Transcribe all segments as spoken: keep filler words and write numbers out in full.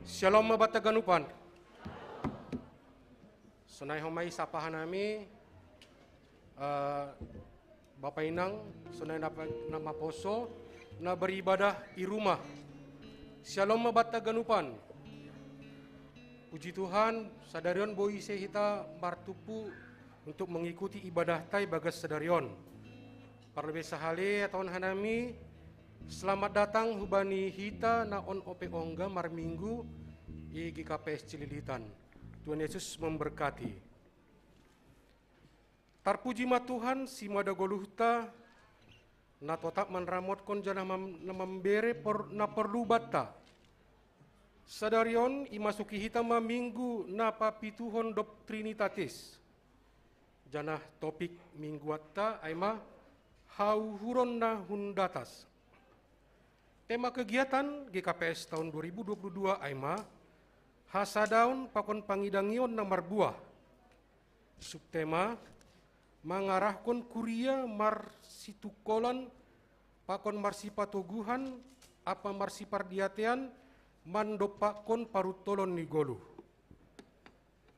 Shalom mabata ganupan. Sonai homai sapa hanami, eh, Bapa Inang, sonai napa-, na maposo, na beribadah i rumah. Shalom mabata ganupan. Puji Tuhan, sadarion boi ise hita martumpu untuk mengikuti ibadah ta i bagas sadarion. Parlebih sahali, atohon hanami, selamat datang hubani hita na on ope ongga marminggu i G K P S Cililitan. Tuhan Yesus memberkati. Tarpuji ma Tuhan, simada goluhta, na totap manramotkon janah mam-, na mambere por-, na porlu banta. Sadarion imasuki hita ma minggu na papituhon dob Trinitatis. Janah topik mingguanta ai ma hauhuron na hun datas. Tema kegiatan G K P S tahun dua ribu dua puluh dua ai ma hasadaon pakon pangidangion na marbuah. Subtema, mangarahkon kuria marsitungkolan pakon marsipatoguhan ampa marsipardiatean mandompakkon paruntolon ni goluh.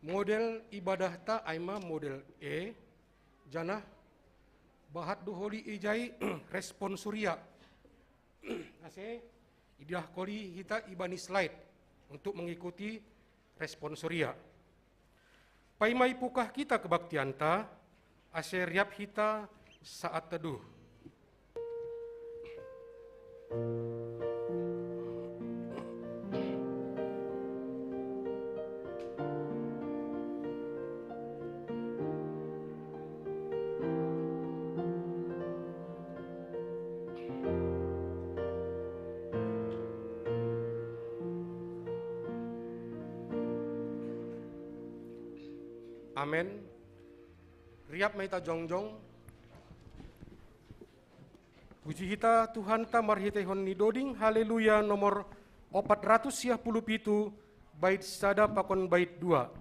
Model ibadahta ai ma model E, janah bahat do holi ijai responsoria. Ase idah holi hita ibani slide untuk mengikuti responsoria. Paima ipungkah hita kebaktianta, ase riap hita saat teduh. Amen. Riap ma hita jongjong. Puji hita Tuhanta marhiteihon ni doding Haleluya nomor opat ratus siah puluh pitu, bait sada pakon bait dua.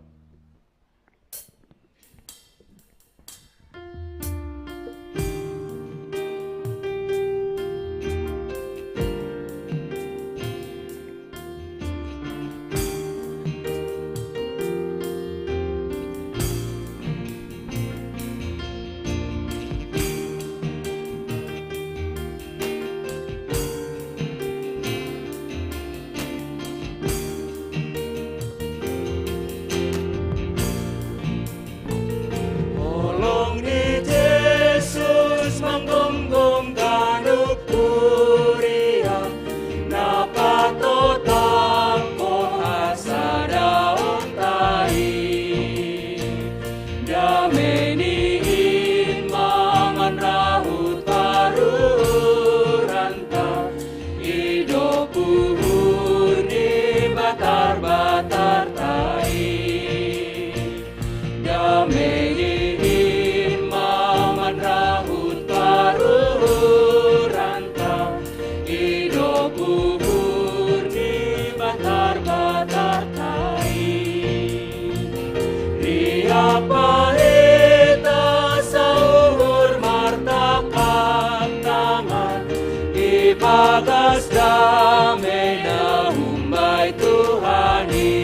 Apa hita sauhur martangkap tangan, ibagas dame na humbai Tuhan i.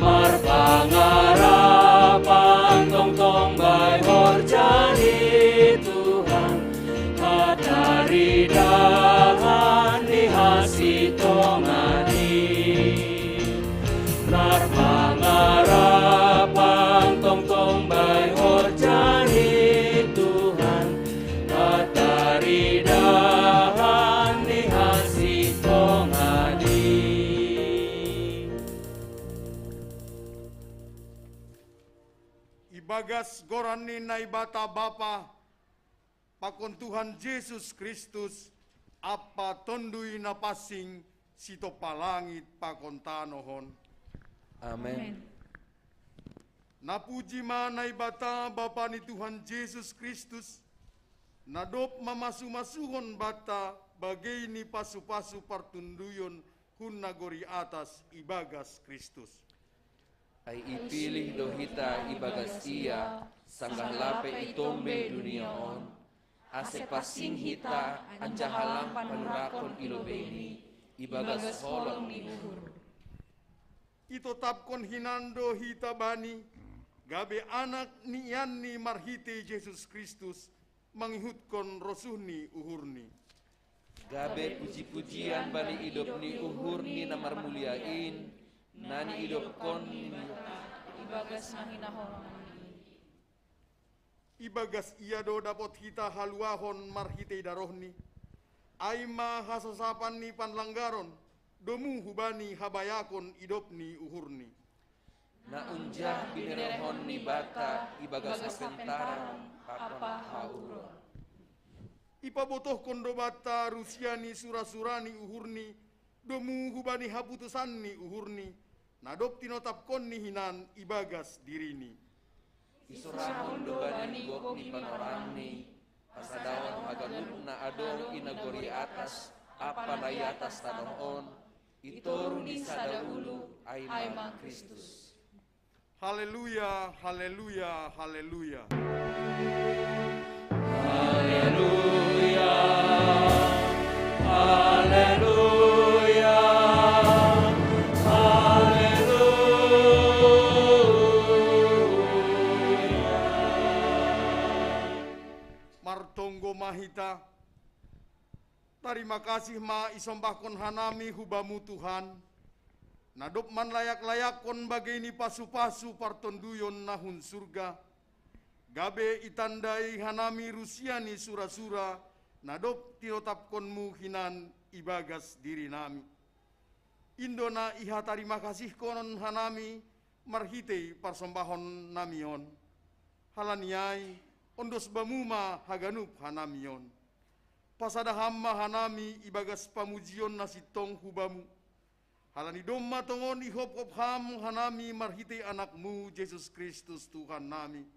Marpangarapan tongtong bai horja ni Tuhan, hataridahan ni hasitongan i. Marpangarapan tongtong bai horja ni Tuhan, hataridahan ni hasitongan i. Ibagas goran ni Naibata Bapa, pakon Tuhan Jesus Kristus, ampa Tonduy Napansing, sitompa langit pakon tanoh on. Amen. Amen. Napuji ma Naibata, Bapa ni Tuhan Jesus Kristus, na dob mamasu-masuhon banta bagei ni pasu-pasu partonduyon hun nagori atas ibagas Kristus. Ai ipilih do hita ibagas Ia, sanggah lape itombe dunia on, ase pansing hita anjaha lang panurakon i lobeini ibagas holong ni uhur. Itotapkon hinan do hita Bani, gabe anak ni ianNi marhitei Jesus Kristus, mangihutkon rosuh ni uhurNi. Gabe puji-pujian bani idop ni uhurNi na marmulia in, na niidopkon ni Naibata ibagas na hinaholonganNi. Ibagas Ia do dapot hita haluahon marhitei darohNi, ai ma hasasapan ni panlanggaron, domu hubani habayakon idop ni uhurNi. Na unjah binerehon ni banta ibagas hapentaron ampa hauhuron. Ipabotohkon do banta rusia ni sura-sura ni uhurNi, domu hubani haputusan ni uhurNi, na dob tinotapkonNi hinan ibagas diriNi. Isurahon do bani gok ni panorangNi, pasadaon haganup na adong i nagori atas ampa na i atas tanoh on, i toru ni sada ulu, ai ma Kristus. Haleluya, haleluya, haleluya. Haleluya, haleluya, haleluya. Martonggo ma hita. Tarima kasih ma isombahkon hanami hu Bamu Tuhan, na dob manlayak-layakkon bagei ni pasu-pasu partonduyon na hun surga, gabe itandai hanami rusia ni sura-sura, na dob tinotapkonMu hinan ibagas dirinami. In do na ihatarima kasihkonon hanami marhitei parsombahonnami on. Halani ai, ondos Bamu ma haganup hanami on. Pasada Ham ma hanami ibagas pamujion na sintong hu Bamu. Halani domma tongon ihophop Ham hanami marhitei AnakMu Jesus Kristus Tuhannami.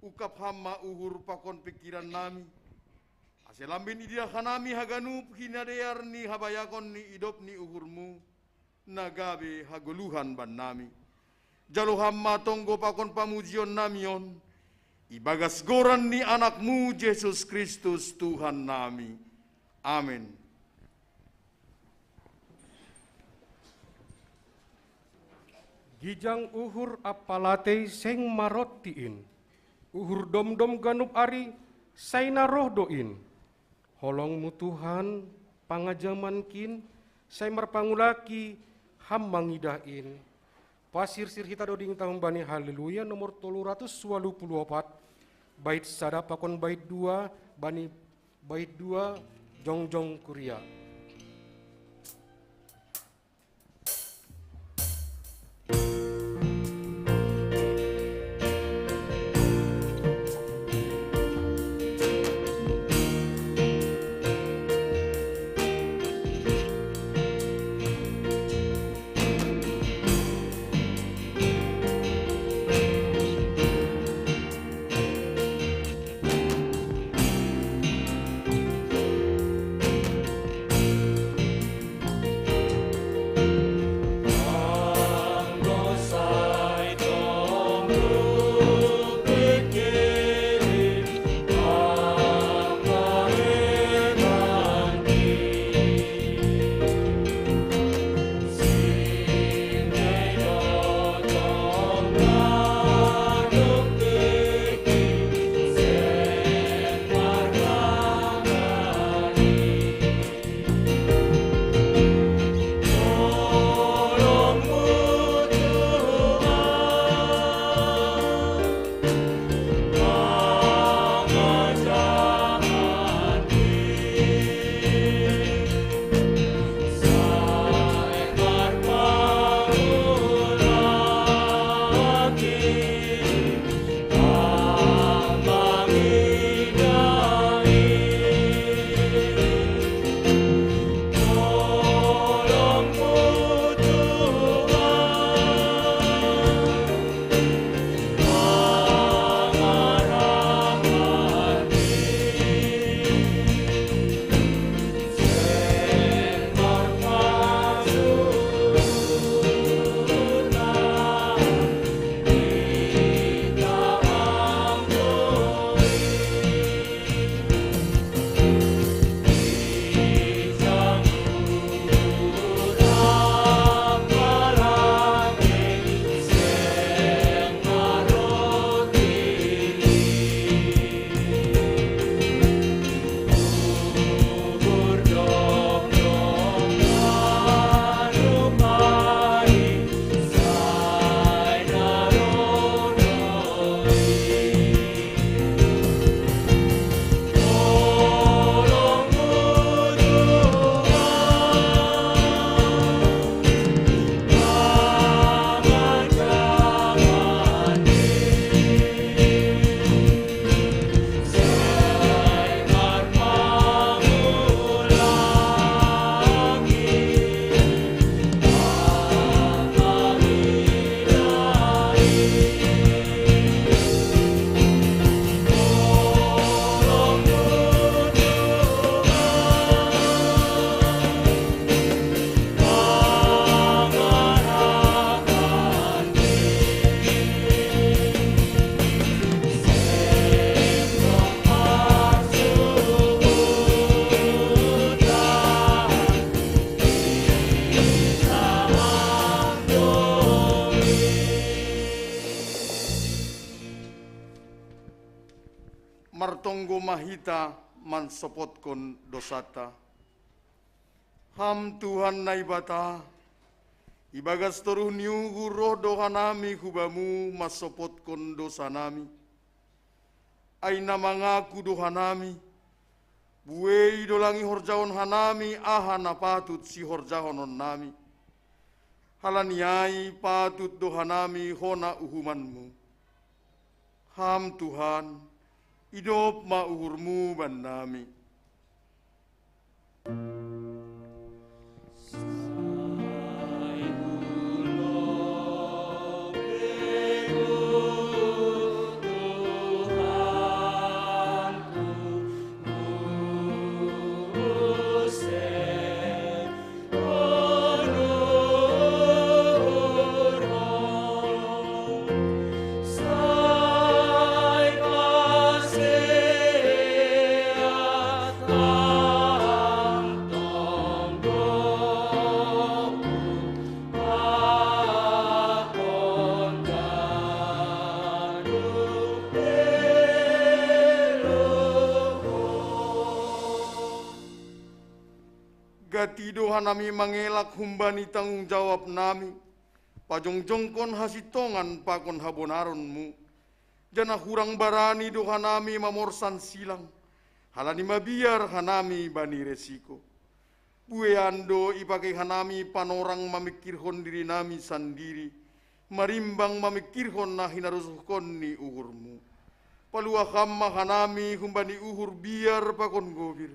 Ungkap Ham ma uhur pakon pingkirannami, ase lambin ididah hanami haganup hinadear ni habayakon ni idop ni uhurMu, na gabe hagoluhan bannami. Jalo Ham ma tonggo pakon pamujionnami on, ibagas goran ni AnakMu Jesus Kristus Tuhannami. Amen. Gijang uhur ampa latei seng maronti in. Uhur domdom ganup ari, sai na roh do in. HolongMu Tuhan, pangajamankin, sai marpangulaki Ham mangidah in. Pasirsir hita do dingin ta humbani Haleluya nomor tolu ratus walu puluh opat, bait sada pakon bait dua, bani bait dua, jongjong kuria. tonggo ma hita mansopotkon dosanta. Ham Tuhan Naibata, ibagas toruh ni uhur roh do hanami hu Bamu mansopotkon dosanami. Ai na mangaku do hanami, buei do lang ihorjahon hanami aha na patut sihorjahononnami. Halani ai patut do hanami hona uhumanMu. Ham Tuhan, idop ma uhurMu bannami. Gati do hanami mangelak humbani tanggung jawabnami, pajongjongkon hasintongan pakon habonaronMu, janah hurang barani do hanami mamorsan silang, halani mabiar hanami bani resiko. Buean do ipake hanami panorang mamingkirhon dirinami sandiri, marimbang mamingkirhon na hinarosuhkon ni uhurMu. Paluah Ham ma hanami humbani uhur biar pakon gobir.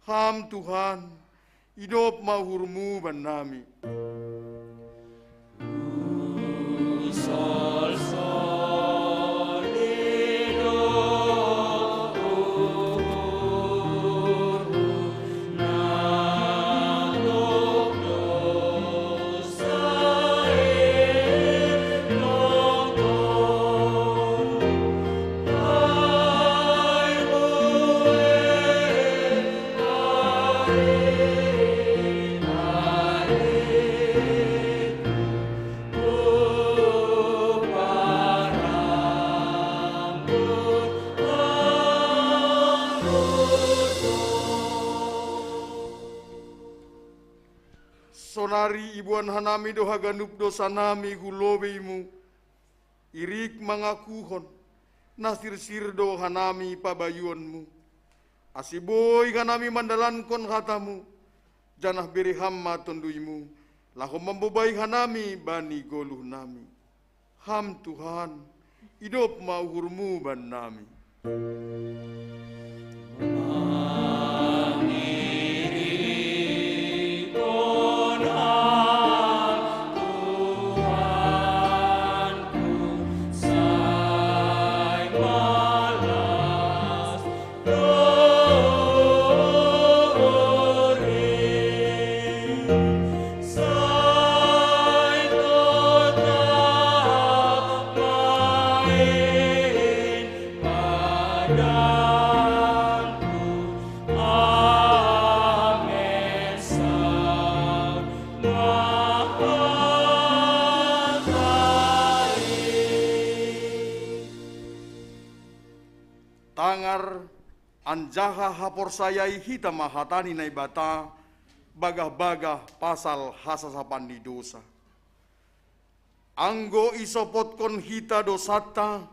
Ham Tuhan, idop ma uhurMu bannami. Sonari iboan hanami do haganup dosanami hu lobeiMu, irik mangakuhon, na sirsir do hanami pabayuonMu, ase boi hanami mandalankon hataMu, janah bere Ham ma TonduyMu, laho mambobai hanami bani goluhnami. Ham Tuhan, idop ma uhurMu bannami. Tangar anjaha haporsayai hita ma hata ni Naibata, bagah-bagah pasal hasasapan ni dosa. Anggo isopotkon hita dosanta,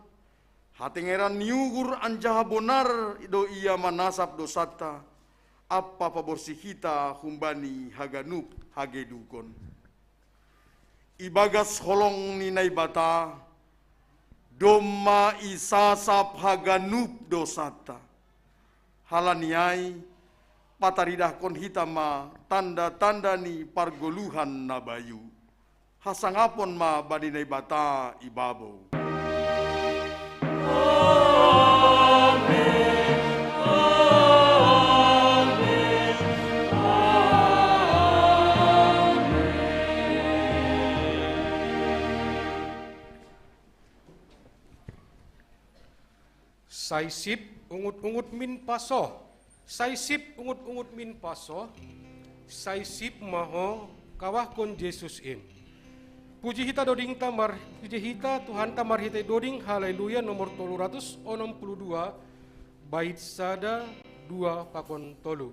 hatengeran ni uhur anjaha bonar do Ia manasap dosanta, ampa paborsih hita humbani haganup hagedukon. Ibagas holong ni Naibata, domma isasap haganup dosanta. Halani ai, pataridahkon hita ma tanda-tanda ni pargoluhan na bayu. Hasangapon ma bani Naibata i babou. Sai sip ungut-ungut min paso. Sai sip ungut-ungut min paso. Sai sip ma ho, kawahkon Jesus in. Puji hita doding ta mar-, puji hita Tuhan ta marhitei doding Haleluya nomor tolu ratus onom puluh dua, Bait sada, dua pakon tolu.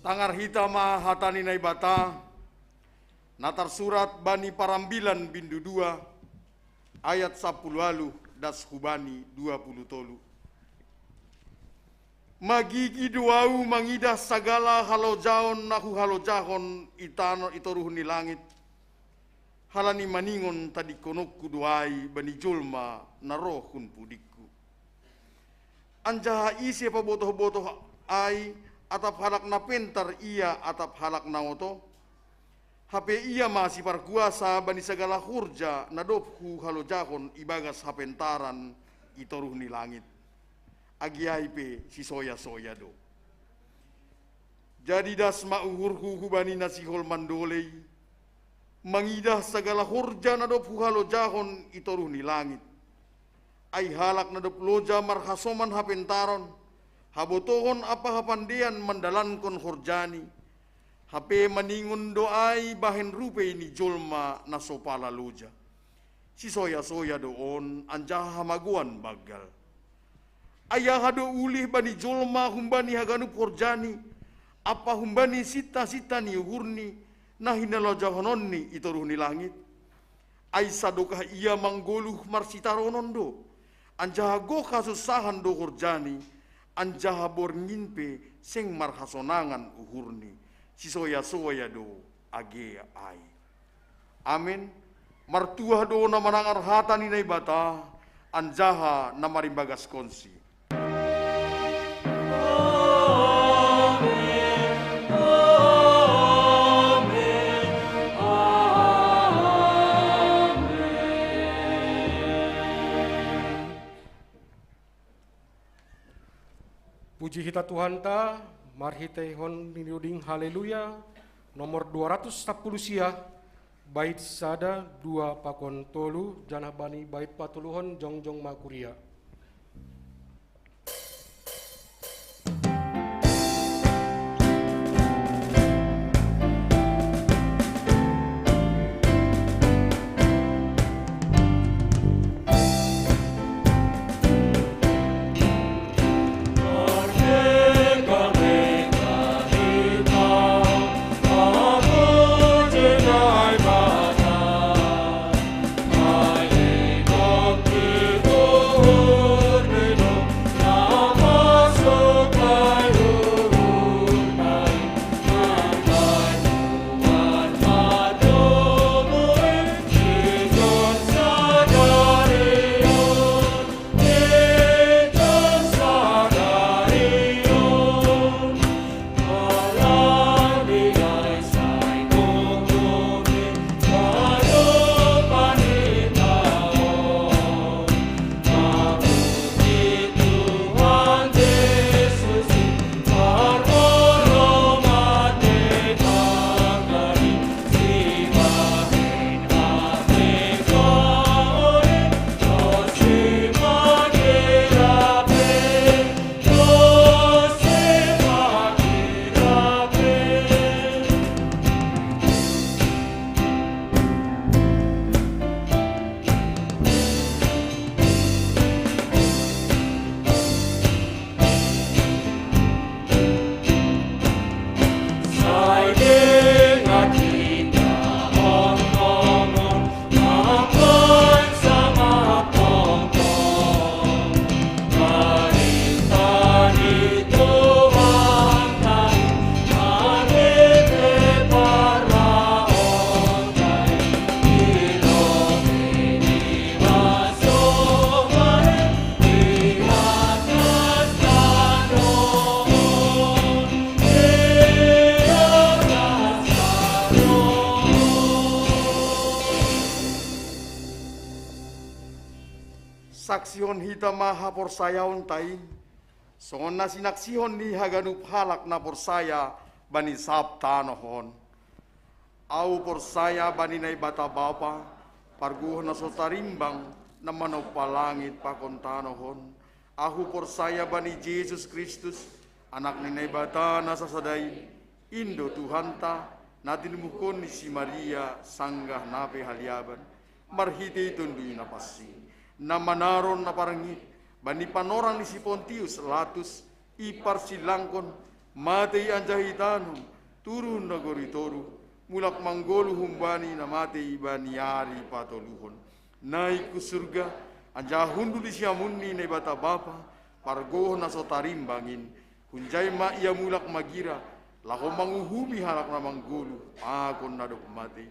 Tangar hita ma hata ni Naibata, na tarsurat bani Parambilan bindu dua, ayat sapuluh alu das hubani dua puluh tolu. Magigi do au mangidah sagala halojaon na huhalojahon i tano i toruh ni langit, halani maningon tadingkononku do ai bani jolma na roh hun pudingku. Anjaha ise pabotoh-botoh ai, atap halak na pentar ia atap halak na oto? Hape ia ma siparkuasa bani sagala horja na dob huhalojahon ibagas hapentaran i toruh ni langit. Age ai pe sisoya-soya do. Jadi das ma uhurhu hubani na sihol mandolei, mangidah sagala horja na dob huhalojahon i toruh ni langit. Ai halak na dob loja marhasoman hapentaron, habotohon ampa hapandean mandalankon horjani, hape maningon do ai bahen rupei ni jolma na so pala loja. Sisoya-soya do on anjaha hamagoan banggal. Ai aha do ulih bani jolma humbani haganup horjani, ampa humbani sinta-sinta ni uhurni, na hinalojahononni i toruh ni langit? Ai sadokah ia manggoluh marsitaronon do, anjaha gok hasunsahan do horjani, anjaha borngin pe seng marhasonangan uhurni. Sisoya-soya do age ai. Amen. Martuah do na manangar hata ni Naibata, anjaha na marimbagaskonsi. Puji hita Tuhanta, marhiteihon ni doding Haleluya, nomor dua ratus sapuluh sia, bait sada, dua pakon tolu, janah bani bait patoluhon jongjong ma kuria. Saksihon hita ma haporsayaonta in, songon na sinaksihon ni haganup halak na porsaya bani sab tanoh on. Ahu porsaya bani Naibata Bapa, pargogoh na so tarimbang, na manompa langit pakon tanoh on. Ahu porsaya bani Jesus Kristus, Anak ni Naibata na sasada in, in do Tuhanta, na tinubuhkon ni si Maria sanggah na pe haliaban, marhitei Tonduy Napansing, na manaron na parngit bani panorang ni si Pontius Latus, iparsilangkon, matei anjaha itanom, turun nagori toruh, mulak manggoluh humbani na matei bani ari patoluhon. Naik hu surga, anjaha hundul di siamun ni Naibata Bapa, pargogoh na so tarimbang in, hunjai ma Ia mulak magira, laho manguhupi halak na manggoluh pakon na dob matei.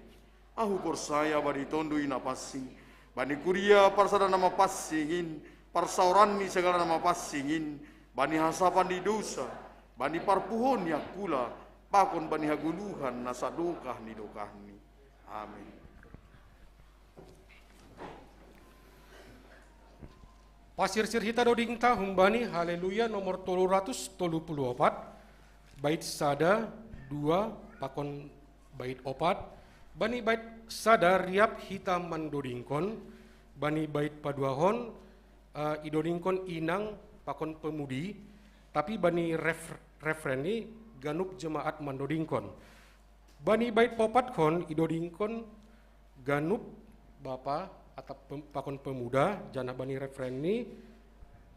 Ahu porsaya bani Tonduy Napansing, bani kuria parsada na mapansing in, parsaoran ni sagala na mapansing in, bani hasapan ni dousa, bani parpuhoon ni angkula, pakon bani hagoluhan na sadokah ni dokahni. Amin. Pasirsir hita dodingta humbani Haleluya nomor tolu ratus tolu puluh opat, bait sada, dua, pakon bait opat. Bani bait sada riap hita mandodingkon, bani bait paduahon, eh, idodingkon inang pakon pemudi, tapi bani ref-, refren i ganup jemaat mandodingkon. Bani bait popatkon idodingkon ganup bapa atap pem-, pakon pemuda, janah bani refren i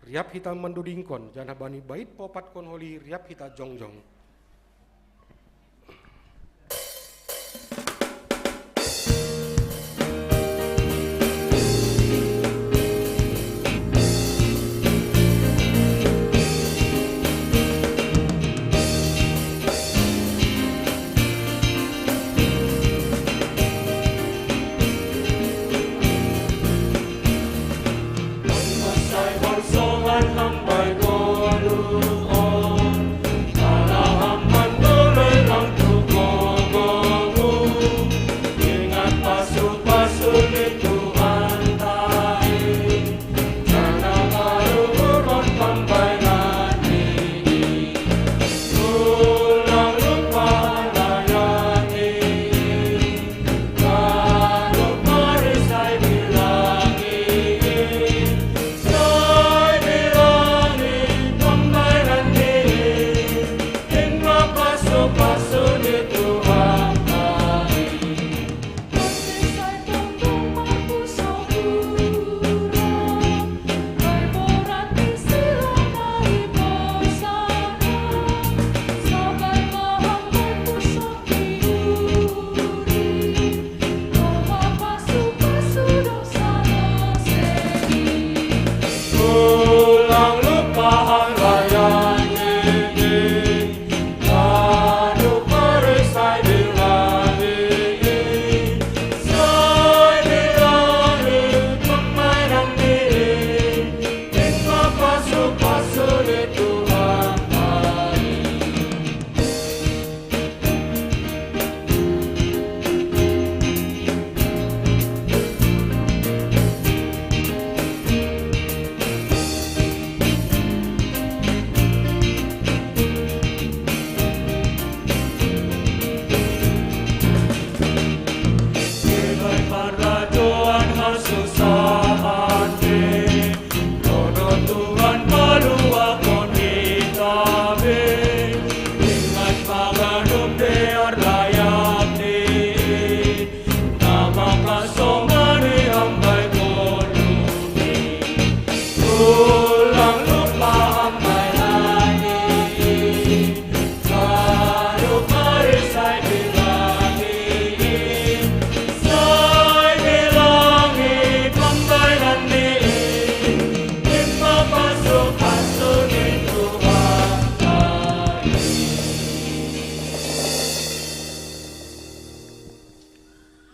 riap hita mandodingkon, janah bani bait popatkon holi riap hita jongjong.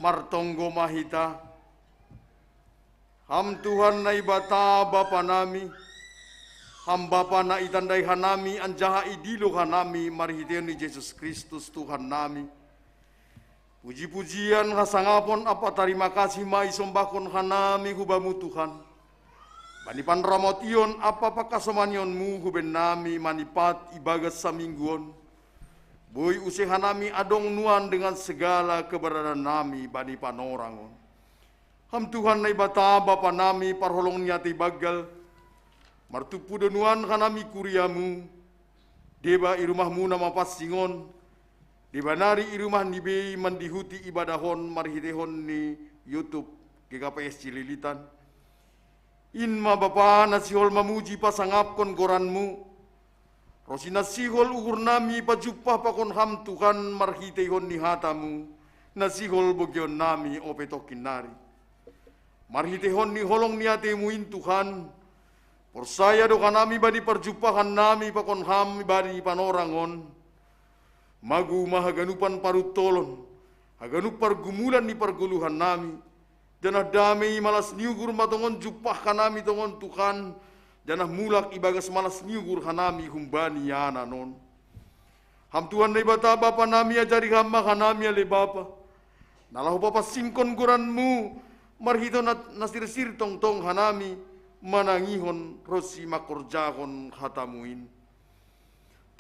Martonggo ma hita. Ham Tuhan Naibata Bapa nami, Ham Bapa na itandai hanami anjaha idilo hanami marhiteion ni Jesus Kristus Tuhan nami. Puji-pujian, hasangapon ampa tarima kasih ma isombahkon hanami hu Bamu Tuhan. Bani panramotion ampa pangkasomanion-Mu huben nami manipat ibagas saminggu on, boi use hanami adong nuan dengan segala keberadaan nami bani panorang on. Ham Tuhan Naibata Bapa nami parholong ni atei banggal, martumpu do nuan hanami kuria-Mu, deba i rumah-Mu na mapansing on, deba nari i rumah ni bei mandihuti ibadah on marhiteihon ni YouTube G K P S Cililitan. In ma Bapa na sihol mamuji pasangapkon goran-Mu, ronsi na sihol uhur nami pajumpah pakon Ham Tuhan marhiteihon ni hata-Mu, na sihol bogion nami ope tongkin nari. Marhiteihon ni holong ni atei-Mu in Tuhan, porsaya do hanami bani parjumpahan nami pakon Ham bani panorang on, magou ma haganupan paruntolon, haganup pargumulan ni pargoluhan nami, janah damei malas ni uhur ma tongon jumpah hanami tongon Tuhan, janah mulak ibagas malas ni uhur hanami humbani anan on. Ham Tuhan Naibata Bapa nami, ajari Ham ma hanami ale Bapa, na laho papansingkon goran-Mu, marhitei na, na sirsir tongtong hanami manangihon ronsi mangkorjahon hata-Mu in.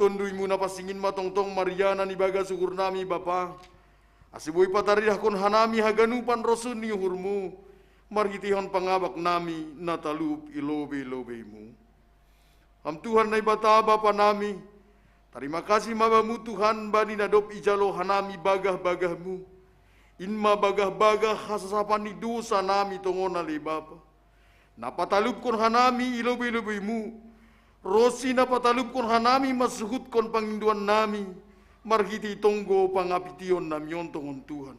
Tonduy-Mu na pansing in ma tongtong marianan ibagas uhur nami Bapa, ase boi pataridahkon hanami haganupan rosuh ni uhur-Mu, marhiteihon pangabak nami na talup i lobei-lobei-Mu. Ham Tuhan Naibata Bapa nami, tarima kasih ma Bamu Tuhan bani na dob ijalo hanami bagah-bagah-Mu, in ma bagah-bagah hasasapan ni dosa nami tongon ale Bapa, na patalupkon hanami i lobei-lobei-Mu, ronsi na patalupkon hanami mansuhutkon pangindoan nami, marhitei tonggo pangapition nami on tongon Tuhan.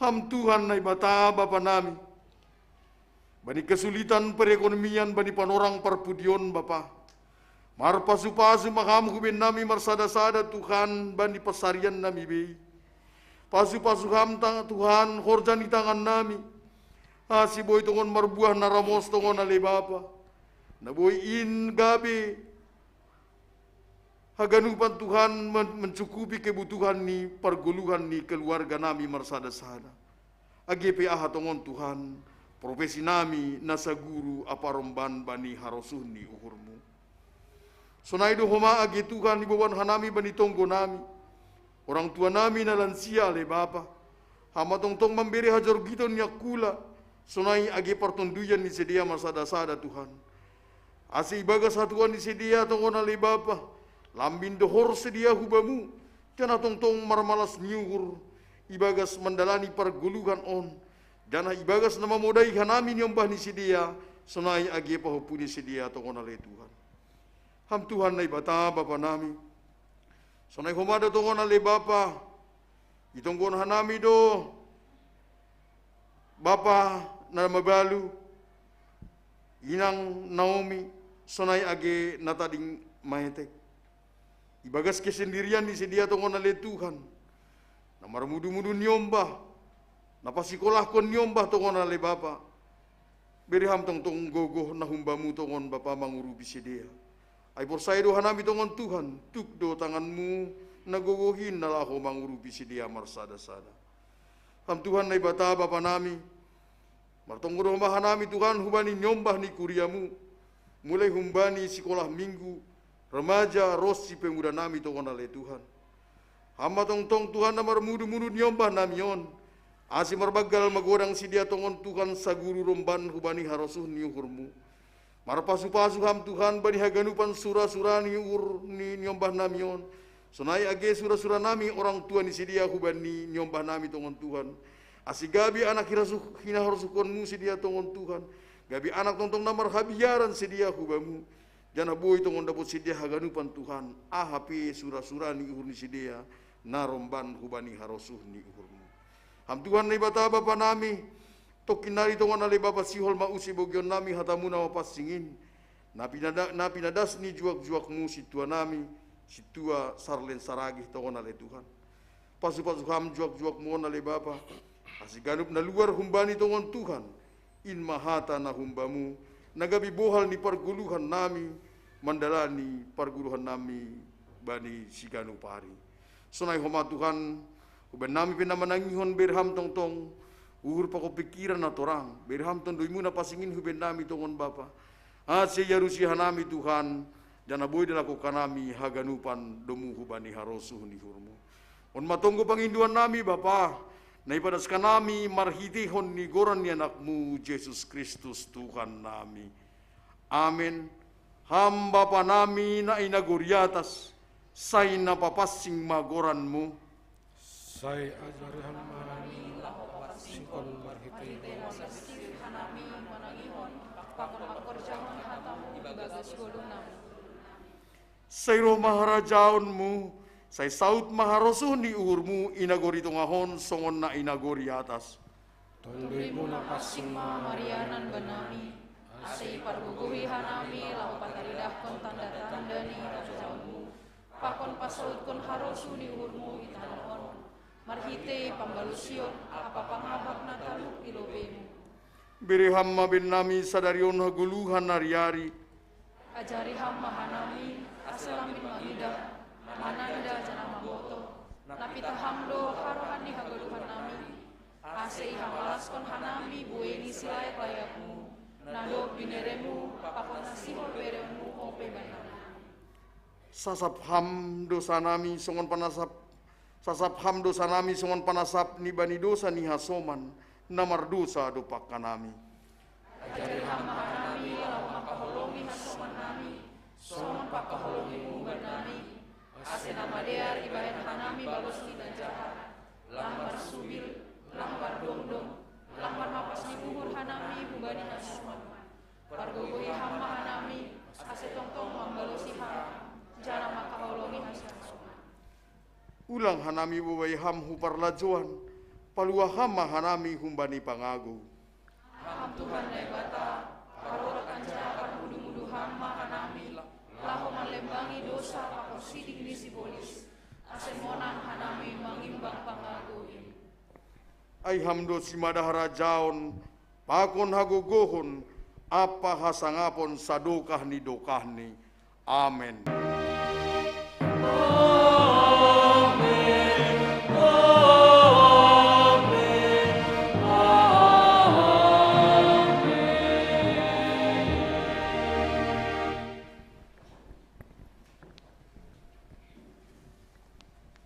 Ham Tuhan Naibata Bapa nami, bani kesulitan perekonomian bani panorang parpudi on Bapa, marpasu-pasu ma Ham huben nami marsada-sada Tuhan bani pansarian nami bei. Pasu-pasu Ham tang-, Tuhan horja ni tangan nami, ase boi tongon marbuah na ramos tongon ale Bapa, na boi in gabe haganupan Tuhan men-, mencukupi kebutuhan ni pargoluhan ni keluarga nami marsada-sada. Age pe aha tongon Tuhan, profesi nami na saguru ampa romban bani harosuh ni uhur-Mu. Sonai do homa age Tuhan iboban hanami bani tonggo nami, orang tua nami na lansia ale Bapa. Ham ma tongtong mambere hajorgiton ni angkula, sonai age partonduyan ni sidea marsada-sada Tuhan. Ase ibagas hatuan ni sidea tongon ale Bapa, lambin dohor sidea hu Bamu, janah tongtong marmalas ni uhur ibagas mandalani pargoluhan on, janah ibagas na mamodai hanami niombah ni sidea, sonai age pahompu ni sidea tongon ale Tuhan. Ham Tuhan Naibata Bapa nami, sonai homa do tongon ale Bapa, itonggohon hanami do Bapa na mabalu, inang Naomi, sonai age na tading maetek. Ibagas kesendirian ni sidea tongon ale Tuhan, na marmudu-mudu niombah, na pasikolahkon niombah tongon ale Bapa, bere Ham tongtong gogoh na hum Bamu tongon Bapa mangurupi sidea. Ai porsaya do hanami tongon Tuhan, tuk do tangan-Mu na gogoh in na laho mangurupi sidea marsada-sada. Ham Tuhan Naibata Bapa nami, martonggo do homa hanami Tuhan hubani niombah ni kuria-Mu, mulai humbani sikolah minggu, remaja ronsi pemuda nami tongon ale Tuhan. Ham ma tongtong Tuhan na marmudu-mudu niombah nami on, ase marbanggal magodang sidea tongon Tuhan saguru romban hubani harosuh ni uhur-Mu. Marpasu-pasu Ham Tuhan bani haganupan sura-sura ni uhur ni niombah nami on, sonai age sura-sura nami orang tua ni sidea hubani niombah nami tongon Tuhan. Ase gabe anak hirasuh-, hinaharosuhkon-Mu sidea tongon Tuhan, gabe anak tongtong na marhabiaran sidea hu Bamu, janah boi tongon dapot sidea haganupan Tuhan, aha pe sura-sura ni uhur ni sidea, na romban hubani harosuh ni uhur-Mu. Ham Tuhan Naibata Bapa nami, tongkin nari tongon ale Bapa sihol ma use bogion nami hata-Mu na mapansing in, na pinada-, na pinadas ni juak-juak-Mu sintua nami, sintua Sarlen Saragih tongon ale Tuhan. Pasu-pasu Ham juak-juak-Mu on ale Bapa, ase ganup na luar humbani tongon Tuhan, in ma hata na hum Bamu, na gabe bohal ni pargoluhan nami, mandalani pargoluhan nami bani siganup ari. Sonai homa Tuhan, huben nami pe na manangihon bere Ham tongtong, Uhur pakon pingkiran na torang, bere Ham tondoi-Mu na pansing in hubahen nami tongon Bapa. Ase iarusi hanami Tuhan, janah boi do lakohon hanami haganupan domu hubani harosuh ni uhur-Mu. On ma tonggo pangindoan nami Bapa, na ipadaskon hanami marhiteihon ni goran ni Anak-Mu Jesus Kristus Tuhan nami. Amen. Ham Bapa nami na i nagori atas, sai na papansing ma goran-Mu. Sai ajari Ham ma hanami laho papansingkon marhitei na pansing hanami manangihon pakon mangkorjahon hata-Mu ibagas ngolu nami. Sai roh ma harajaon-Mu, sai saud ma harosuh ni uhur-Mu i nagori tongah on songon na i nagori atas. Tondoi-Mu na pansing ma marianan bannami, ase ipargogohi hanami laho pataridahkon tanda-tanda ni harajaon-Mu, pakon pasaudkon harosuh ni uhur-Mu i tanoh on, marhitei pambalusion ampa pangabak na talup i lobei-Mu. Bere Ham ma bannami sadari on hagoluhan ari-ari. Ajari Ham ma hanami, ase lambin mangidah, mananda janah mambotoh, na pitah Ham do harohan ni hagoluhan nami, ase ihapalaskon hanami buei ni silayak-layakmu, na dob binere-Mu pakon na sihol bereon-Mu ope bannami. Sasap Ham dosanami songon panasap, sasap Ham dosanami songon panasap ni bani dosa ni hasoman, na mardosa dompak hanami. Ajari Ham ma hanami laho mangkaholongi hasoman nami, songon pangkaholongi-Mu bannami, ase na madear ibahen hanami balos ni na jahat, lang marsubil, lang mardongdong, lang marhapas ni uhur hanami humbani hasoman. Pargogohi Ham ma hanami, ase tongtong mambalosi Ham, janah mangkaholongi hasoman. Ulang hanami bobai Ham hu parlajouan, paluah Ham ma hanami humbani pangagou. Ham Tuhan Naibata, parorot anjaha parmudu-mudu Ham ma hanami, laho manlembangi dosa pakon siding ni sibolis, ase monang hanami mangimbang pangagou in. Ai Ham do simada harajaon, pakon hagogohon, ampa hasangapon sadokah ni dokahni. Amen.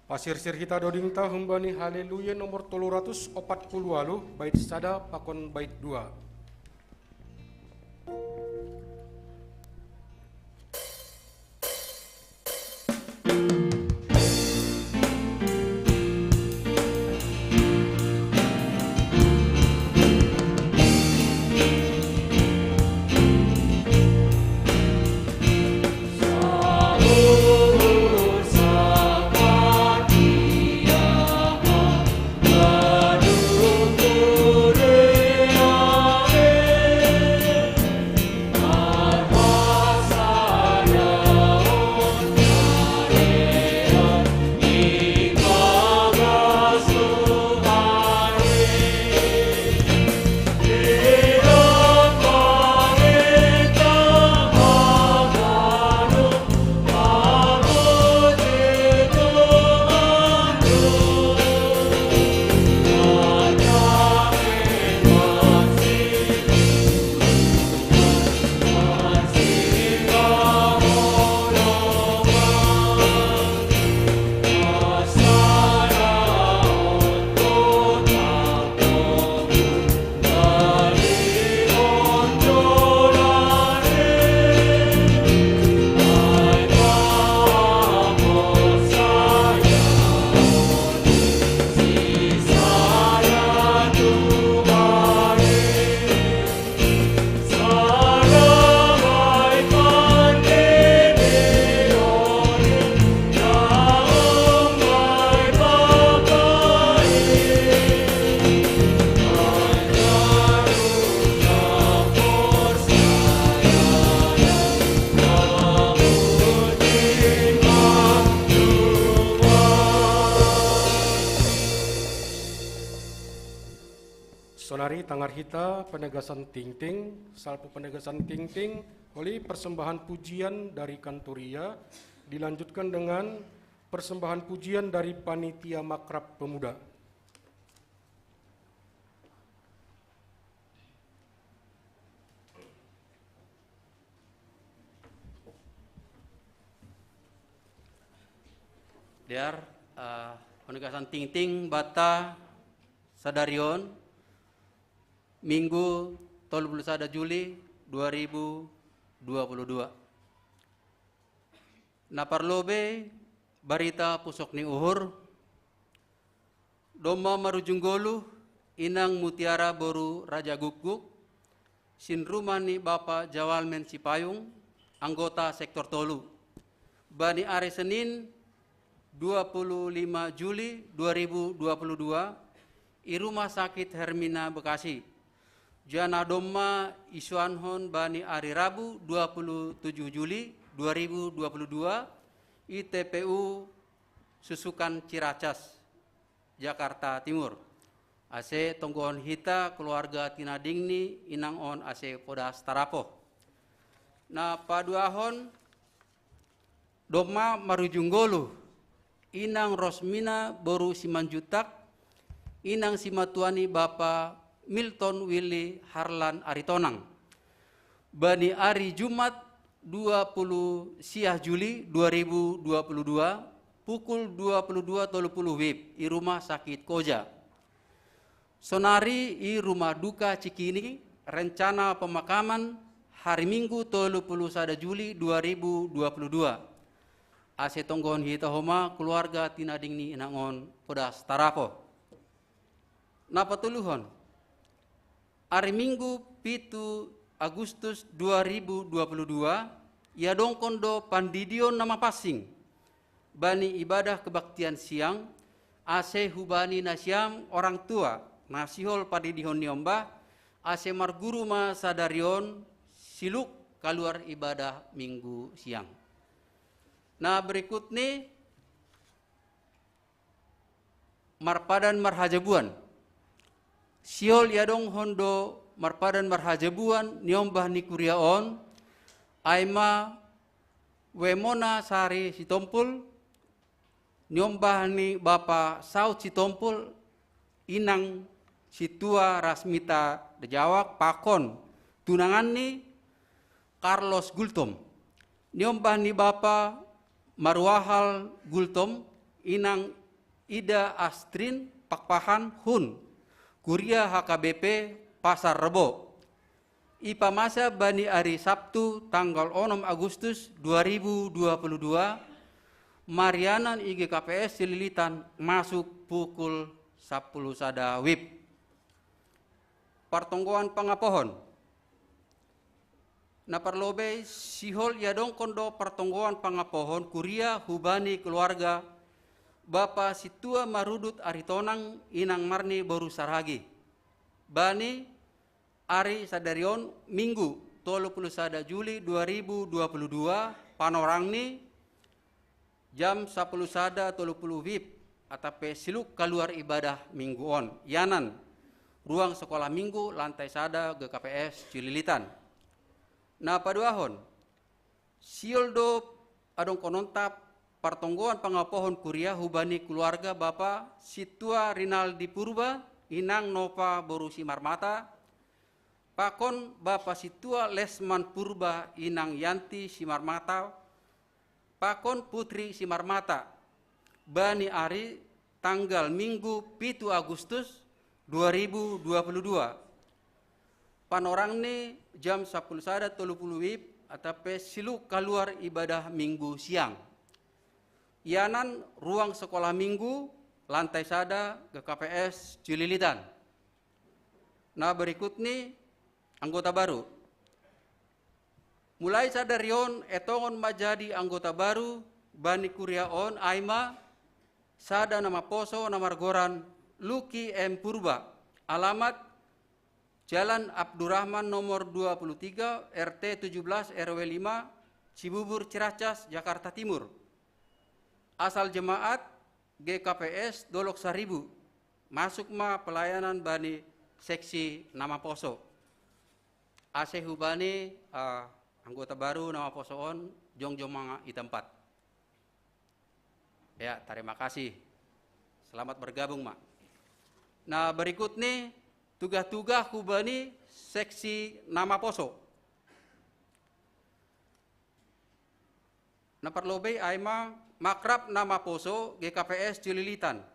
Pasirsir hita dodingta humbani Haleluya nomor tolu ratus opat puluh walu, bait sada pakon bait dua. Sonari tangar hita penegasan tingting, salpu penegasan tingting, oleh persembahan pujian dari kantoria, dilanjutkan dengan persembahan pujian dari panitia makrab pemuda. Dear, uh, penegasan tingting bata sadarion, Minggu tolu puluh sada Juli dua ribu dua puluh dua. Na parlobe barita pusok ni uhur, domma marujung goluh inang Mutiara boru Raja Gukguk, sin rumah ni Bapa Jawalmen Sipayung, anggota sektor tolu. Bani ari Senin dua puluh lima Juli dua ribu dua puluh dua, i Rumah Sakit Hermina Bekasi. Jana domma isuanhon bani ari Rabu dua puluh tujuh Juli dua ribu dua puluh dua, i T P U Susukan Ciracas, Jakarta Timur. Ase tonggohon hita keluarga tinadingni inang on ase podas tarapoh. Na paduahon, domma marujung goluh inang Rosmina boru Simanjuntak, inang simatuani Bapa Milton Willy Harlan Aritonang. Bani ari Jumat dua puluh sia Juli dua ribu dua puluh dua, pukul dua puluh dua tolu puluh wib, i Rumah Sakit Koja. Sonari i rumah duka Cikini, rencana pemakaman hari Minggu tolu puluh sada Juli dua ribu dua puluh dua. Ase tonggohon hita homa keluarga tinadingni inang on podas tarapoh. Na patoluhon, ari Minggu pitu Agustus dua ribu dua puluh dua, iadongkon do pandidion na mapansing bani ibadah kebaktian siang, ase hubani nasiam orang tua na sihol padidihon ni ombah, ase marguru ma sadarion siluk kaluar ibadah Minggu siang. Na berikutni, marpadan marhajabuan. Sihol iadonghon do marpadan marhajabuan ni ombah ni kuria on, ai ma Wemona Sari Sitompul, ni ombah ni Bapa Saud Sitompul, inang Situa Rasmita Dejawak, pakon tunanganni Carlos Gultom. Ni ombah ni Bapa Maruahal Gultom, inang Ida Astrin Pakpahan Hun, kuria H K B P Pasar Rebo. Ipamasa bani ari Sabtu tanggal onom Agustus dua ribu dua puluh dua, marianan i G K P S Cililitan masuk pukul sapuluh sada wib. Partonggoan pangapohon. Na parlobei, sihol iadongkon do partonggoan pangapohon kuria hubani keluarga Bapa Situa Marudut Aritonang, inang Marni boru Saragi. Bani ari sadarion Minggu tolu puluh sada Juli dua ribu dua puluh dua, panorangni jam sapuluh sada tolu puluh wib, atap pe siluk kaluar ibadah Minggu on. Ianan, ruang sekolah Minggu, lantai sada, G K P S Cililitan. Na paduahon, sihol do adongkononta partonggoan pangapohon kuria hubani keluarga Bapa Situa Rinaldi Purba, inang Nova boru Simarmata, pakon Bapa Situa Lesman Purba, inang Yanti Simarmata, pakon Putri Simarmata, bani ari tanggal Minggu pitu Agustus dua ribu dua puluh dua. Panorangni jam sapuluh sada tolu puluh wib, atap pe siluk kaluar ibadah Minggu siang. Ianan, ruang sekolah Minggu, lantai sada, G K P S Cililitan. Na berikutni, anggota baru. Mulai sadarion etongon ma jadi anggota baru bani kuria on, ai ma sada na maposo na margoran Luki M Purba, alamat Jalan Abdurrahman nomor dua puluh tiga, R T tujuh belas, R W lima, Cibubur, Ciracas, Jakarta Timur. Asal jemaat G K P S Dolok Saribu, masuk ma pelayanan bani seksi na maposo. Ase hubani, eh, anggota baru na maposo on jongjong ma i tempat. Ya, terima kasih. Selamat bergabung ma. Na berikutni, tugah-tugah hubani seksi na maposo. Na parlobei ai ma Makrab na Maposo G K P S Cililitan.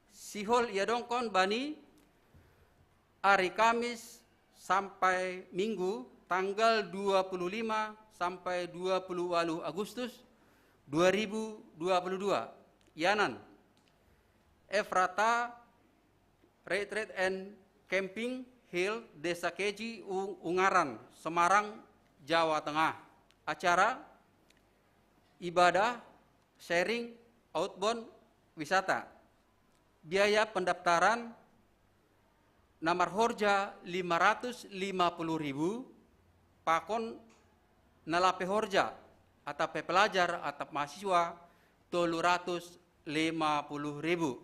Sihol iadongkon bani ari Kamis sampai Minggu tanggal dua puluh lima sampai dua puluh walu Agustus dua ribu dua puluh dua. Ianan Efrata Retreat and Camping Hill, Desa Keji, Ungaran, Semarang, Jawa Tengah. Acara ibadah sharing outbound wisata. Biaya pendaftaran na marhorja lima ratus lima puluh ribu, pakon na lape horja atap pelajar atap mahasiswa tolu ratus lima puluh ribu.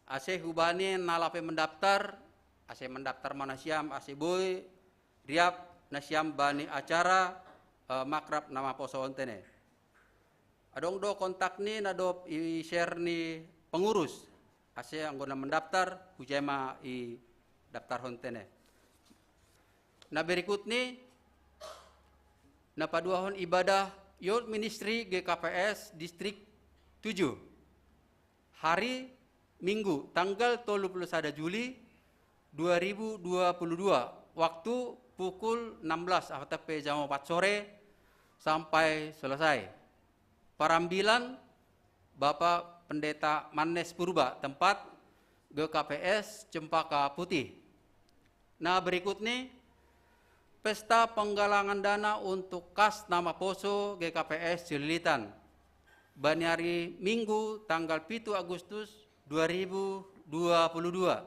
Ase hubani na lape mendaftar, ase mendaftar ma nasiam ase boi riap nasiam bani acara eh, Makrab na Maposo on tene. Adong do kontak ni na dob i-share ni pengurus, ase anggo na mendaftar hujai ma idaftarhon tene. Na berikut ni na paduahon ibadah Youth Ministry G K P S Distrik tujuh. Hari Minggu tanggal tolu puluh sada Juli dua ribu dua puluh dua, waktu pukul enam belas atau pe jam empat sore sampai selesai. Parambilan Bapak Pendeta Manes Purba, tempat G K P S Cempaka Putih. Na berikut ni pesta penggalangan dana untuk kas na Maposo G K P S Cililitan. Bani hari Minggu tanggal pitu Agustus dua ribu dua puluh dua.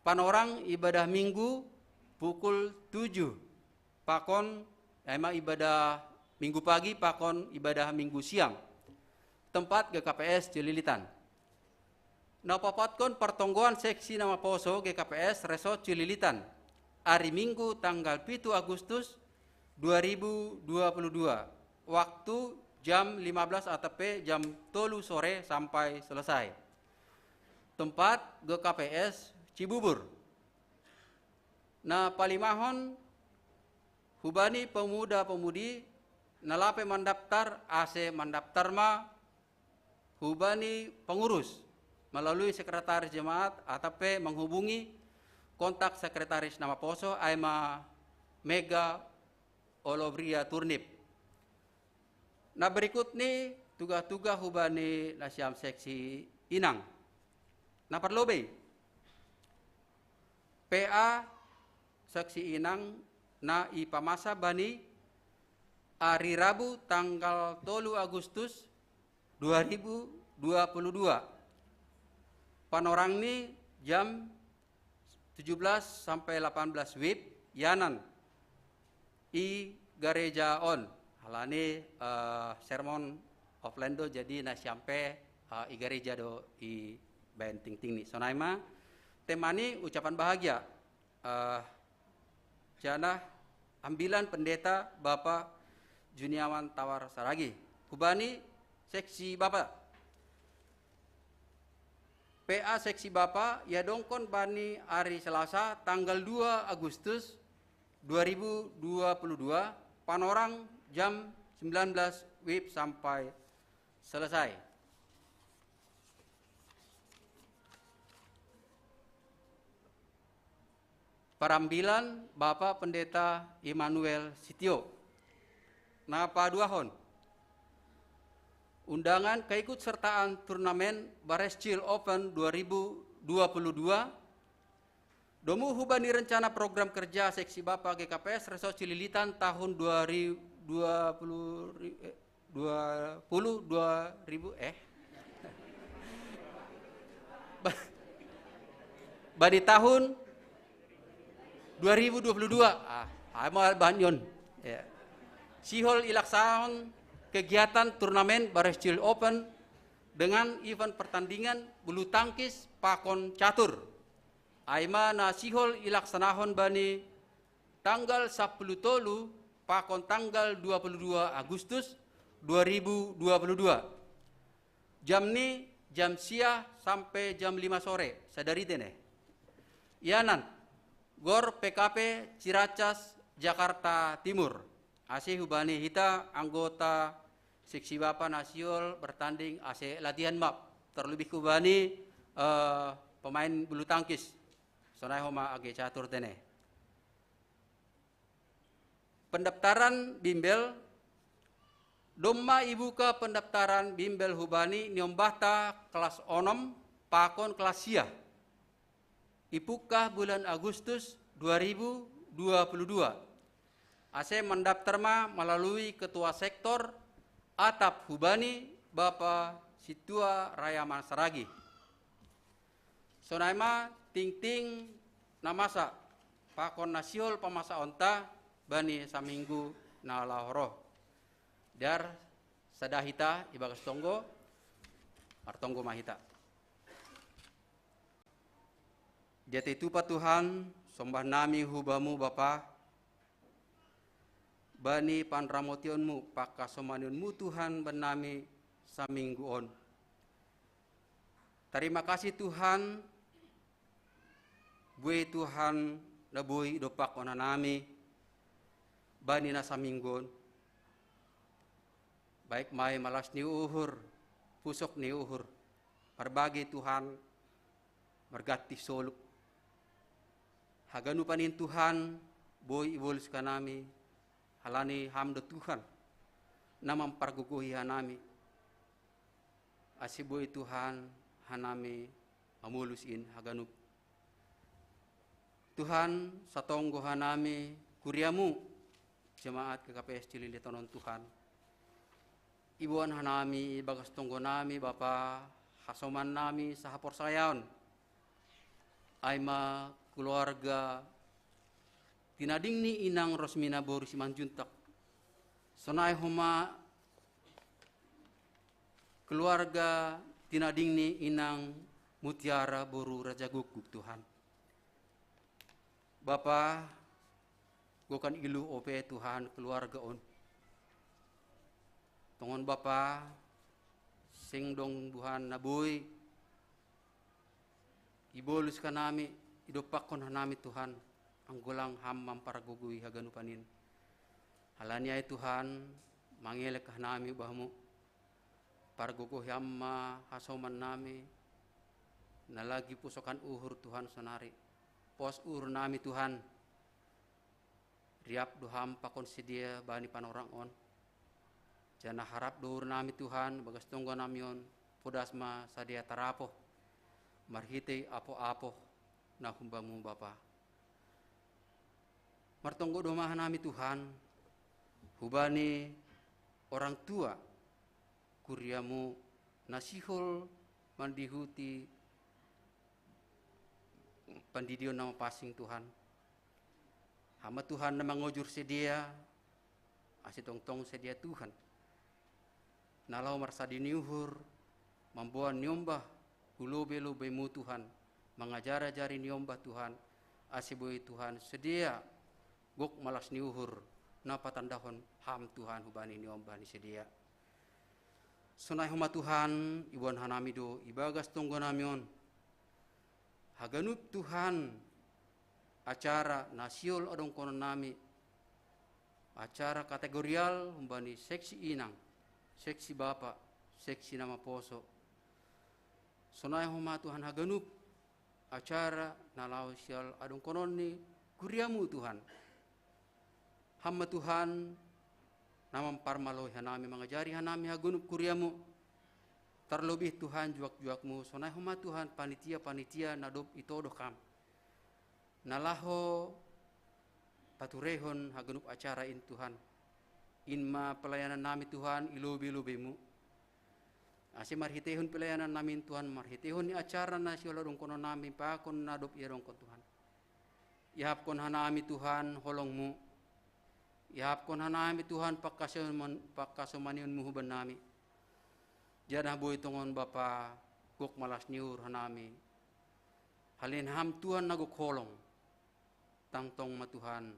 Panorang ibadah Minggu pukul tujuh pakon, ai ma ibadah Minggu pagi pakon ibadah Minggu siang. Tempat G K P S Cililitan. Na papatkon pertonggoan seksi na Maposo G K P S Resort Cililitan. Hari Minggu tanggal pitu Agustus dua ribu dua puluh dua. Waktu jam lima belas atau pe jam tolu sore sampai selesai. Tempat G K P S Cibubur. Na palimahon hubani pemuda-pemudi na lape mandaftar ase mandaftar ma hubani pengurus melalui sekretaris jemaat atau pe menghubungi kontak sekretaris na Maposo ai ma Mega Olobria Turnip. Na berikut ni tuga-tuga hubani nasiam seksi inang. Na parlobei P A seksi inang na ipamasa bani ari Rabu tanggal tolu Agustus dua ribu dua puluh dua. Panorang ni jam tujuh belas sampai delapan belas wib ianan i gareja on. Halani eh, sermon offline do jadi nasiam pe eh, i gareja do i baen tingting ni. Sonai ma tema ni ucapan bahagia. Eh, janah ambilan pendeta Bapak Juniawan Tawar Saragi. Hubani seksi Bapak. P A seksi Bapak iadongkon bani ari Selasa tanggal dua Agustus dua ribu dua puluh dua, panorang jam sembilan belas wib sampai selesai. Parambilan Bapak Pendeta Immanuel Sitio. Na paduahon undangan keikutsertaan turnamen Barescil Open dua ribu dua puluh dua. Domu hubani rencana program kerja seksi Bapak G K P S Resort Cililitan tahun dua ribu dua puluh eh, dua puluh dua ribu eh badi tahun dua ribu dua puluh dua. Ah, ama banyon. Ya. Sihol ilaksanahon kegiatan turnamen Barescil Open dengan event pertandingan bulu tangkis pakon catur. Ai ma na sihol ilaksanahon bani tanggal sapuluh tolu pakon tanggal dua puluh dua Agustus dua ribu dua puluh dua. Jam ni jam sia sampai jam lima sore, sadari tene. Ianan, Gor P K P Ciracas, Jakarta Timur. Ase hubani hita anggota seksi bapa na sihol bertanding ase latihan ma, terlebih hubani eh, pemain bulu tangkis. Sonai homa age catur tene. Pendaftaran bimbel. Domma ibuka pendaftaran bimbel hubani niombahta kelas onom pakon kelas sia. Ipukah bulan Agustus dua ribu dua puluh dua. Ase mendaftar ma melalui ketua sektor atap hubani Bapa Situa Raya Mansaragi. Sonai ma tingting na masa pakon na sihol pamasaonta bani saminggu na laho ro. Dar sada hita ibagas tonggo, martonggo ma hita. Dia te tupa Tuhan, sombah nami hubamu Bapa, bani panramotionmu, pakasomanionmu Tuhan bani nami saminggu on. Tarima kasih Tuhan, bue Tuhan na boi idompakkon hanami bani na saminggu on. Baik mai malas ni uhur, pusok ni uhur, marbage Tuhan, marganti soluk. Haganupan in Tuhan, boi ibolus hanami, halani Ham do Tuhan, na mampargogohi hanami. Ase boi Tuhan, hanami mamolus in haganup. Tuhan, satonggo hanami kuriamu, jemaat G K P S Cililitan on Tuhan. Iboan hanami ibagas tonggo nami Bapa, hasoman nami sahaporsayaon. Ai ma keluarga tinading ni inang Rosmina boru Simanjuntak. Sonai homa keluarga tinading ni inang Mutiara boru Raja Guguk Tuhan. Bapa, gokan ilu ope Tuhan keluarga on. Tongon Bapa, seng dong Tuhan na boi ibolus hanami, idompakkon hanami Tuhan, anggo lang Ham mampargogoi haganupan in. Halani ai Tuhan, mangelek hanami bamu. Pargogohi Ham ma hasoman nami, na lagi pusokan uhur Tuhan sonari. Pos uhur nami Tuhan, riap do Ham pakon sidea bani panorang on. Janah harap do uhur nami Tuhan, bagas tonggo nami on, podas ma sidea tarapoh, marhitei apoh-apoh na humbamu Bapa. Martonggo do ma hanami Tuhan, hubani orang tua, kuriamu na sihol mandihuti pandidion na mapansing Tuhan. Ham ma Tuhan na mangojur sidea, ase tongtong sidea Tuhan. Na laho marsadi ni uhur, mamboan niombah hu lobe-lobemu Tuhan, mangajari-ajari niombah Tuhan, ase boi Tuhan sidea gok malas ni uhur, na patandahon Ham Tuhan hubani niombah ni sidea. Sonai homa Tuhan, iboan hanami do ibagas tonggo nami on. Haganup Tuhan, acara na sihol adongkonon nami, acara kategorial humbani seksi inang, seksi bapa, seksi na maposo. Sonai homa Tuhan haganup acara na laho sihol adongkonon ni kuriamu Tuhan. Ham ma Tuhan, na mamparmaloi hanami, mangajari hanami haganup kuriamu. Tarlobih Tuhan juak-juakmu, sonai homa Tuhan panitia-panitia na dob itodoh Ham. Na laho paturehon haganup acara in Tuhan. In ma pelayanan nami Tuhan i lobe-lobemu. Ase marhiteihon pelayanan nami in Tuhan, marhiteihon ni acara na sihol adongkonon nami pakon na dob iadongkon Tuhan. Iahapkon hanami Tuhan holongmu. Iahapkon hanami Tuhan pangkasoman-, pangkasomanionmu hubannami. Janah boi tongon Bapa, gok malas ni uhur hanami. Halani Ham Tuhan na gok holong. Tangtong ma Tuhan,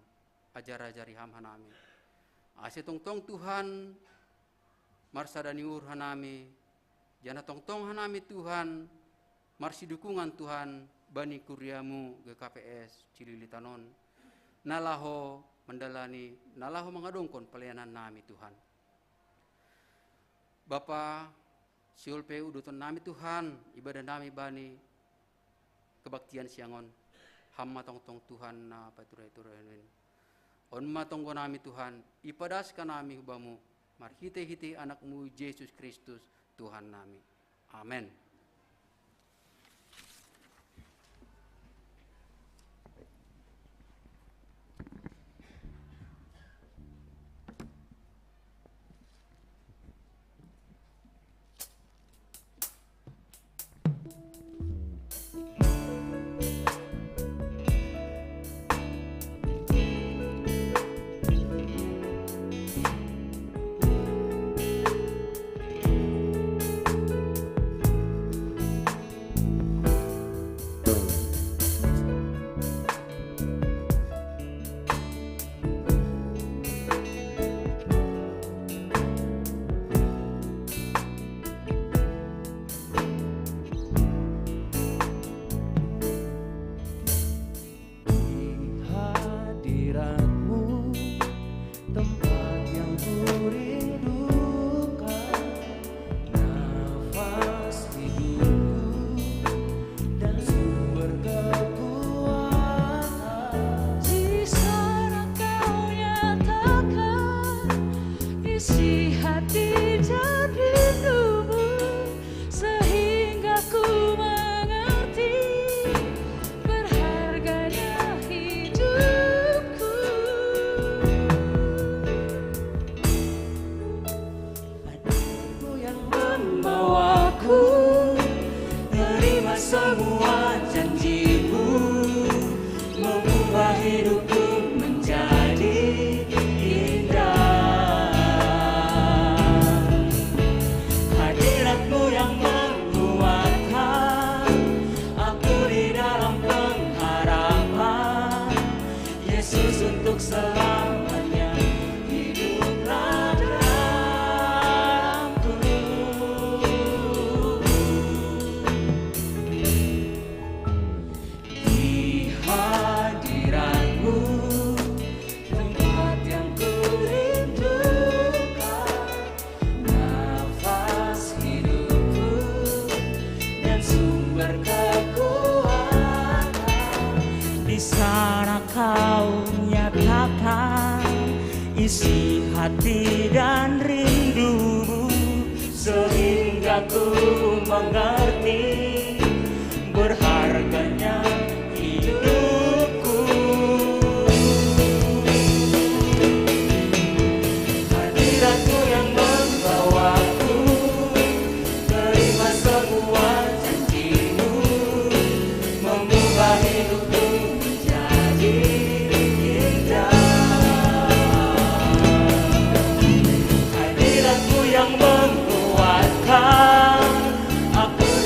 ajar-ajari Ham hanami. Ase tongtong Tuhan, marsada ni uhur hanami, janah tongtong hanami Tuhan, marsidukungan Tuhan, bani kuriamu G K P S Cililitan on. Na laho mandalani na laho mangadongkon palayanan nami, Tuhan. Bapa, siul pe uduton nami, Tuhan, ibadah nami bani kebaktian siang on. Ham ma tongtong, Tuhan, na pature-turen. On ma tonggo nami, Tuhan, ipadas hanami hu Bamu, marhite-hite Anak-Mu Jesus Kristus, Tuhan nami. Amen. Di hadirat-Mu, tempat yang kurindukan, nafas hidupku dan sumber kekuatan. Di sana Kau nyatakan isi hati dan rindumu, sehingga ku mengerti berharganya hidupku. Hadirat-Mu yang membawaku terima semua janji-Mu, mengubah hidupku menjadi indah. Hadirat-Mu yang menguatkan aku di dalam pengharapan. Yesus, untuk selamanya hiduplah dalamku. Di hadirat-Mu, tempat yang kurindukan, nafas hidupku dan sumber kekuatan. Di sana Kau nyatakan isi hati dan rindumu, sehingga ku mengerti berharganya hidupku. Hadirat-Mu yang membawaku terima semua janji-Mu, mengubah hidupku menjadi indah. Hadirat-Mu yang menguatkan aku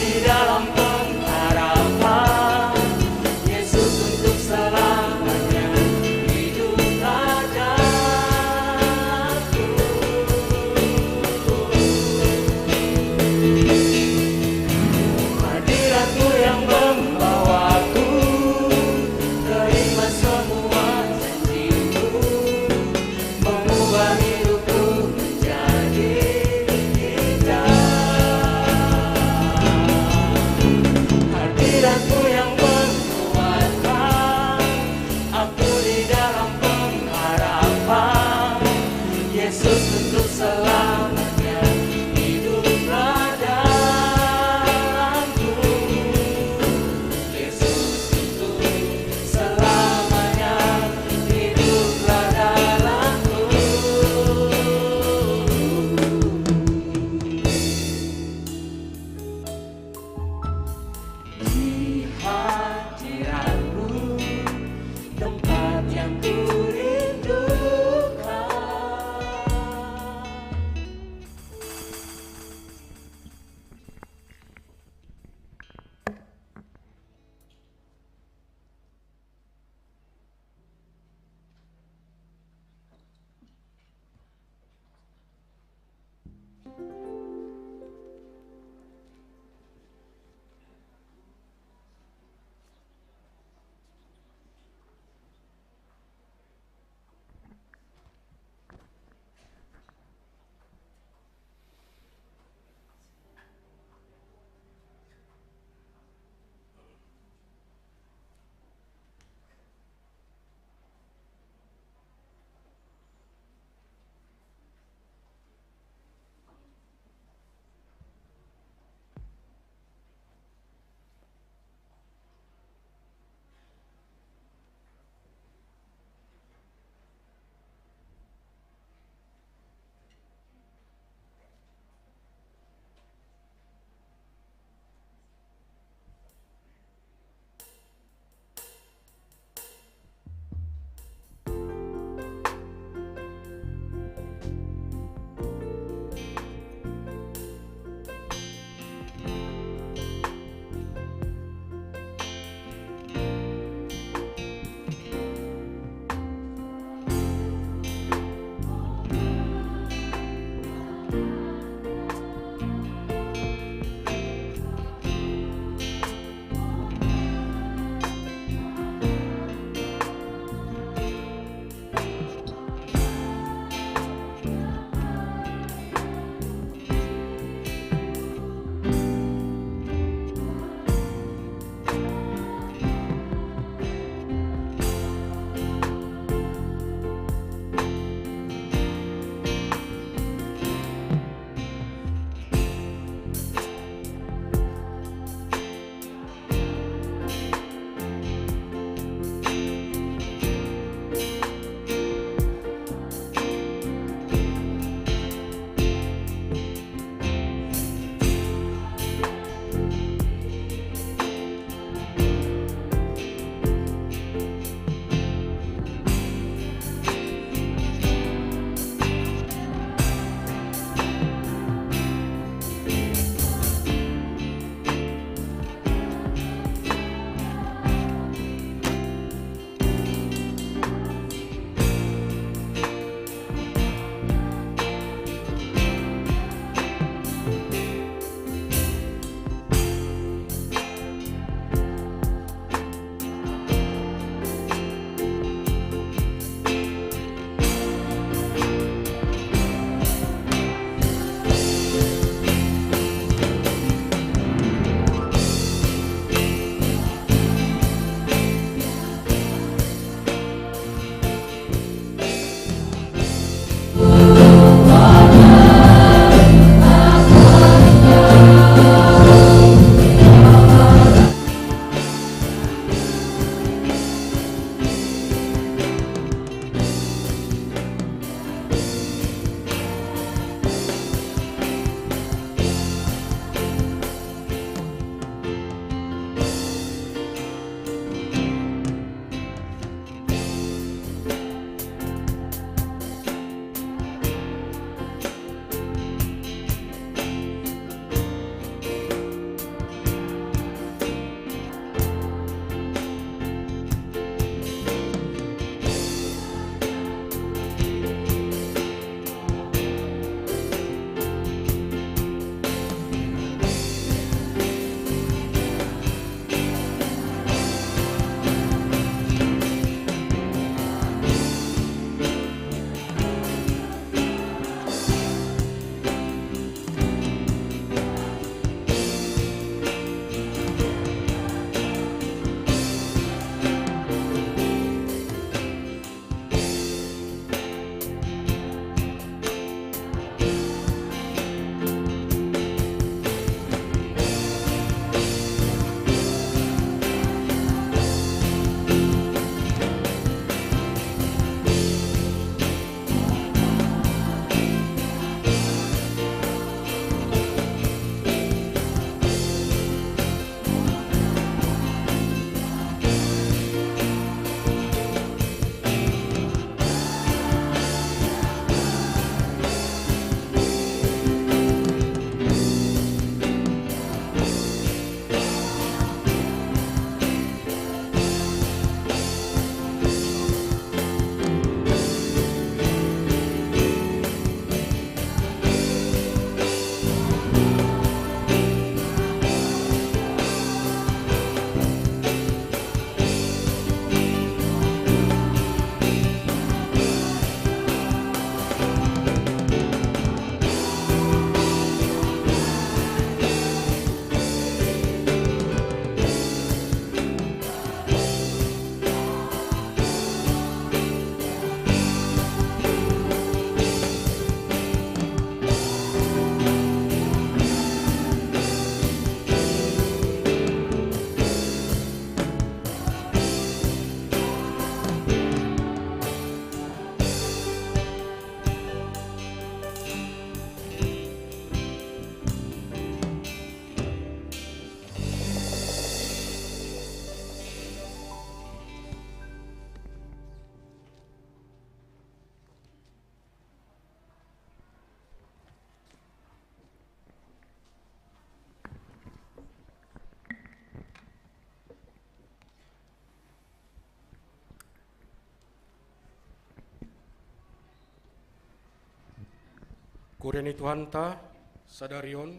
Kuria ni Tuhanta, sadarion,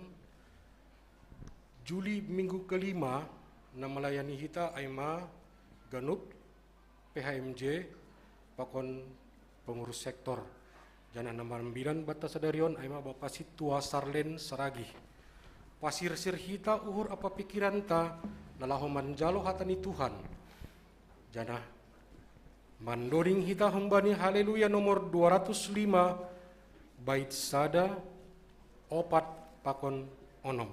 Juli minggu kelima, na melayani hita ai ma ganup P H M J pakon pengurus sektor. Janah na marambilan banta sadarion ai ma Bapa Sintua Sarlen Saragih. Pasirsir hita uhur ampa pikiranta na laho manjalo hata ni Tuhan. Janah mandoding hita humbani Haleluya nomor dua ratus lima, bait sada, opat pakon onom.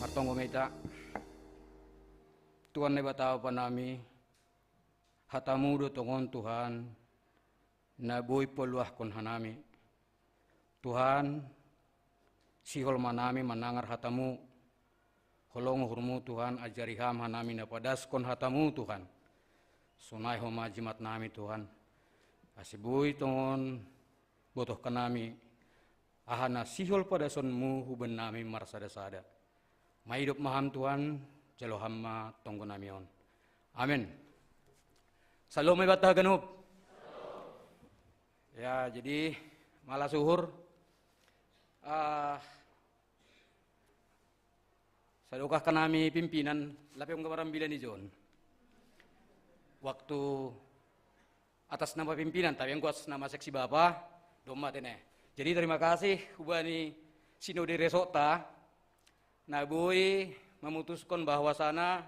Martonggo ma hita. Tuhan Naibata Bapa nami, hata-Mu do tongon Tuhan, na boi paluahkon hanami. Tuhan, sihol ma hanami manangar hata-Mu. Holong uhur-Mu Tuhan, ajari Ham hanami na padaskon hata-Mu Tuhan. Sonai homa jimat nami Tuhan. Ase boi tongon botohkan nami aha na sihol padason-Mu hubannami marsada-sada. Maidop ma Ham Tuhan, jalo Ham ma tonggo nami on. Amen. Salom ma ibanta haganup. Ya, jadi malas uhur. Ah, sadokah hanami pimpinan, lape anggo marambilan ijon. Waktu atas nama pimpinan, tapi anggo atas nama seksi bapa, domma tene. Jadi terima kasih hubani sinode resokta, na boi mamutuskon bahwasana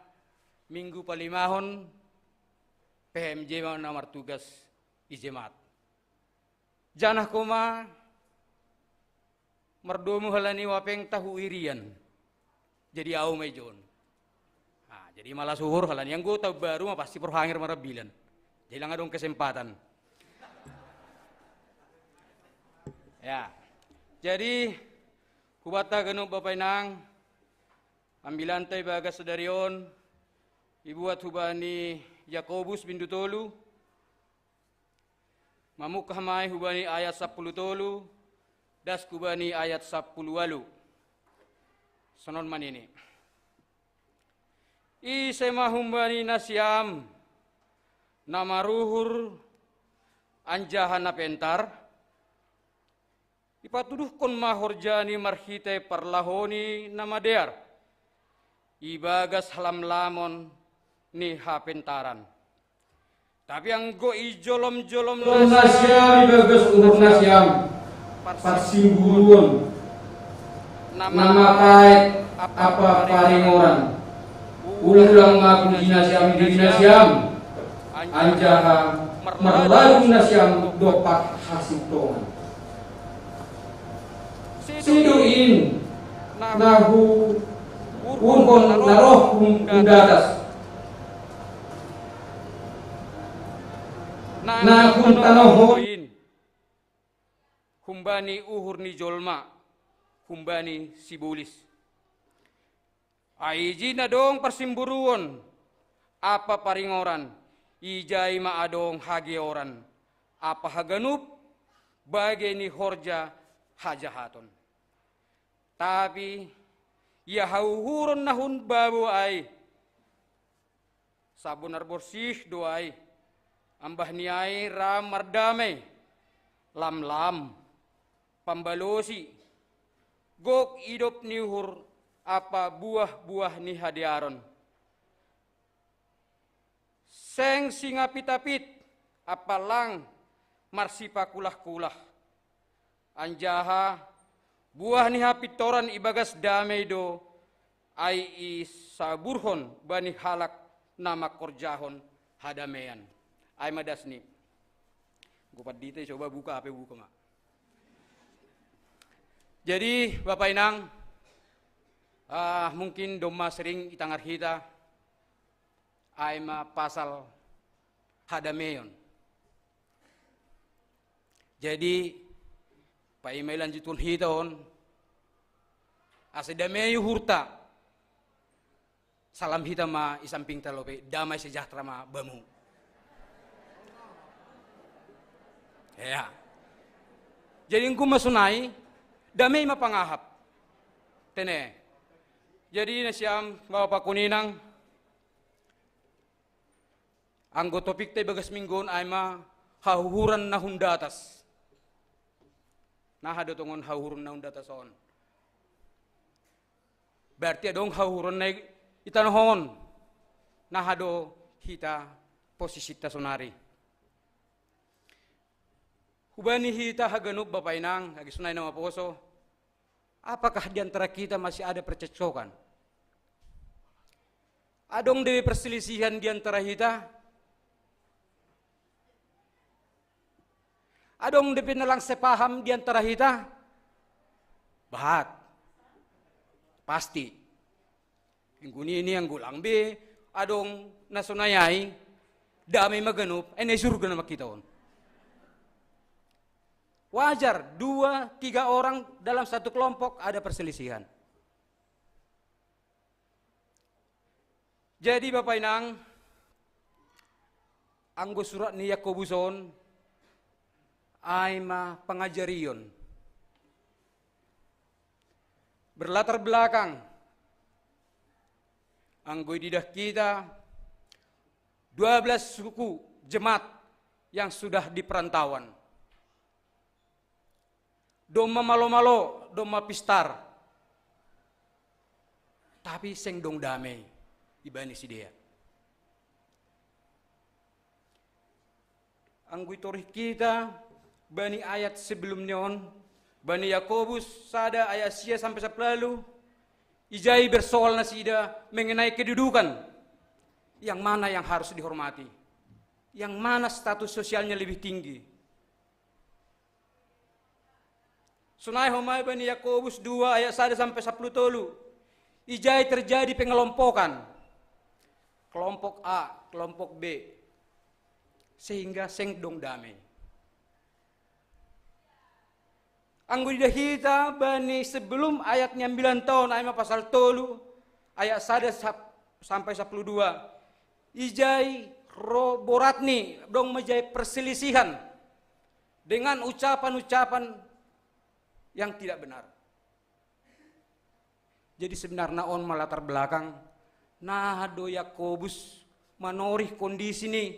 minggu palimahon P H M J ma na martugas i jemaat. Janah homa mardomu halani wapengta hu irian. Jadi au ma ijon. Ah, Jadi malas uhur, halani anggo taon baru ma pasti porhanger marambilan. Jadi lang adong kesempatan. Ya. Jadi, hubanta ganup bapa inang, ambilanta ibagas sadari on, ibuat hubani Jakobus bindu tolu, mamungkah ma i hubani ayat sampulu tolu, das hubani ayat sampulu ualu. Sonon ma nini. Ise ma humbani nasiam na maruhur anjaha na pentar? Ipatuduhkon ma horjani marhite parlahoni na madear, ibagas halamlamon ni hapentaran. Tapi anggo ijolomjolom nasiam ibagas uhur nasiam, parsimburuon, na mapaet ampa paringoran, ulang ma puji nasiam diri nasiam, anjaha marladung nasiam dompak hasintongan. Sido in na huuhurhon na roh hun datas, na hun tanoh on, humbani uhur ni jolma, humbani sibolis. Ai ijin adong parsimburuon ampa paringoran, ijai ma adong hageoran ampa haganup bagei ni horja hajahaton. Tapi ia hauhuron na hun babo ai, sabonar borsih do ai, ambah ni ai ra mardamei, lamlam, pambalosi, gok idop ni uhur ampa buah-buah ni hadearon. Seng singapitapit ampa lang marsipakulahkulah. Anjaha buah ni hapintoran ibagas damei do ai isaburhon bani halak na mangkorjahon hadameian. Ai ma dasni. Gopat dita coba buka, ape buka ma. Jadi, Bapa Inang, ah, mungkin domma sering itangar hita, ai ma pasal hadameion. Jadi, paima ilanjuthon hita on, asa damei uhurta, salam hita ma i sampingta lope, damai sejahtera ma bamu. Ya. Jadi ingkon ma sonai, damei ma pangahap. Tene. Jadi nasiam, Bapa pakon Inang, anggo topikta ibagas minggu on ai ma hauhuran na hun datas. Naha do tongon hauhuran na hun datas on? Berarti adong hauhuran na i tanoh on. Naha do hita posisinta sonari? Hubani hita haganup Bapa Inang, age sonai na maposo, apakah di antara kita masih ada percekcokan? Adong dope perselisihan di antara hita? Adong dope na lang sepaham di antara hita? Bahat. Pasti. Ingkon i, anggo lang be adong na sonai ai, damei ma ganup, ai na i surga nama hita on. Wajar, dua, tiga orang dalam satu kelompok ada perselisihan. Jadi, Bapa Inang, anggo surat ni Jakobus on, ai ma pangajarion. Berlatar belakang, anggo ididah hita, dua belas suku jemaat yang sudah di perantauan. Domma malomalo, domma pistar. Tapi seng dong damei ibani sidea. Anggo itorih hita bani ayat sebelumna on, bani Jakobus sada ayat sia sampe sampulu ualu, ijai bersoal nasida mengenai kedudukan, yang mana yang harus dihormati, yang mana status sosialnya lebih tinggi. Sonai homa i bani Jakobus dua ayat sada sampe sampulu tolu. Ijai terjadi pengelompokan. kelompok A, kelompok B, sehingga seng dong damai. Anggo ida hita bani sebelum ayat niambilan taon, ai ma pasal tolu, ayat sada sap-, sampai sapuluh dua. Ijai ro boratni, dong ma ijai perselisihan dengan ucapan-ucapan yang tidak benar. Jadi sebenarnya on ma latar belakang, nah do Yakobus manorih kondisi ni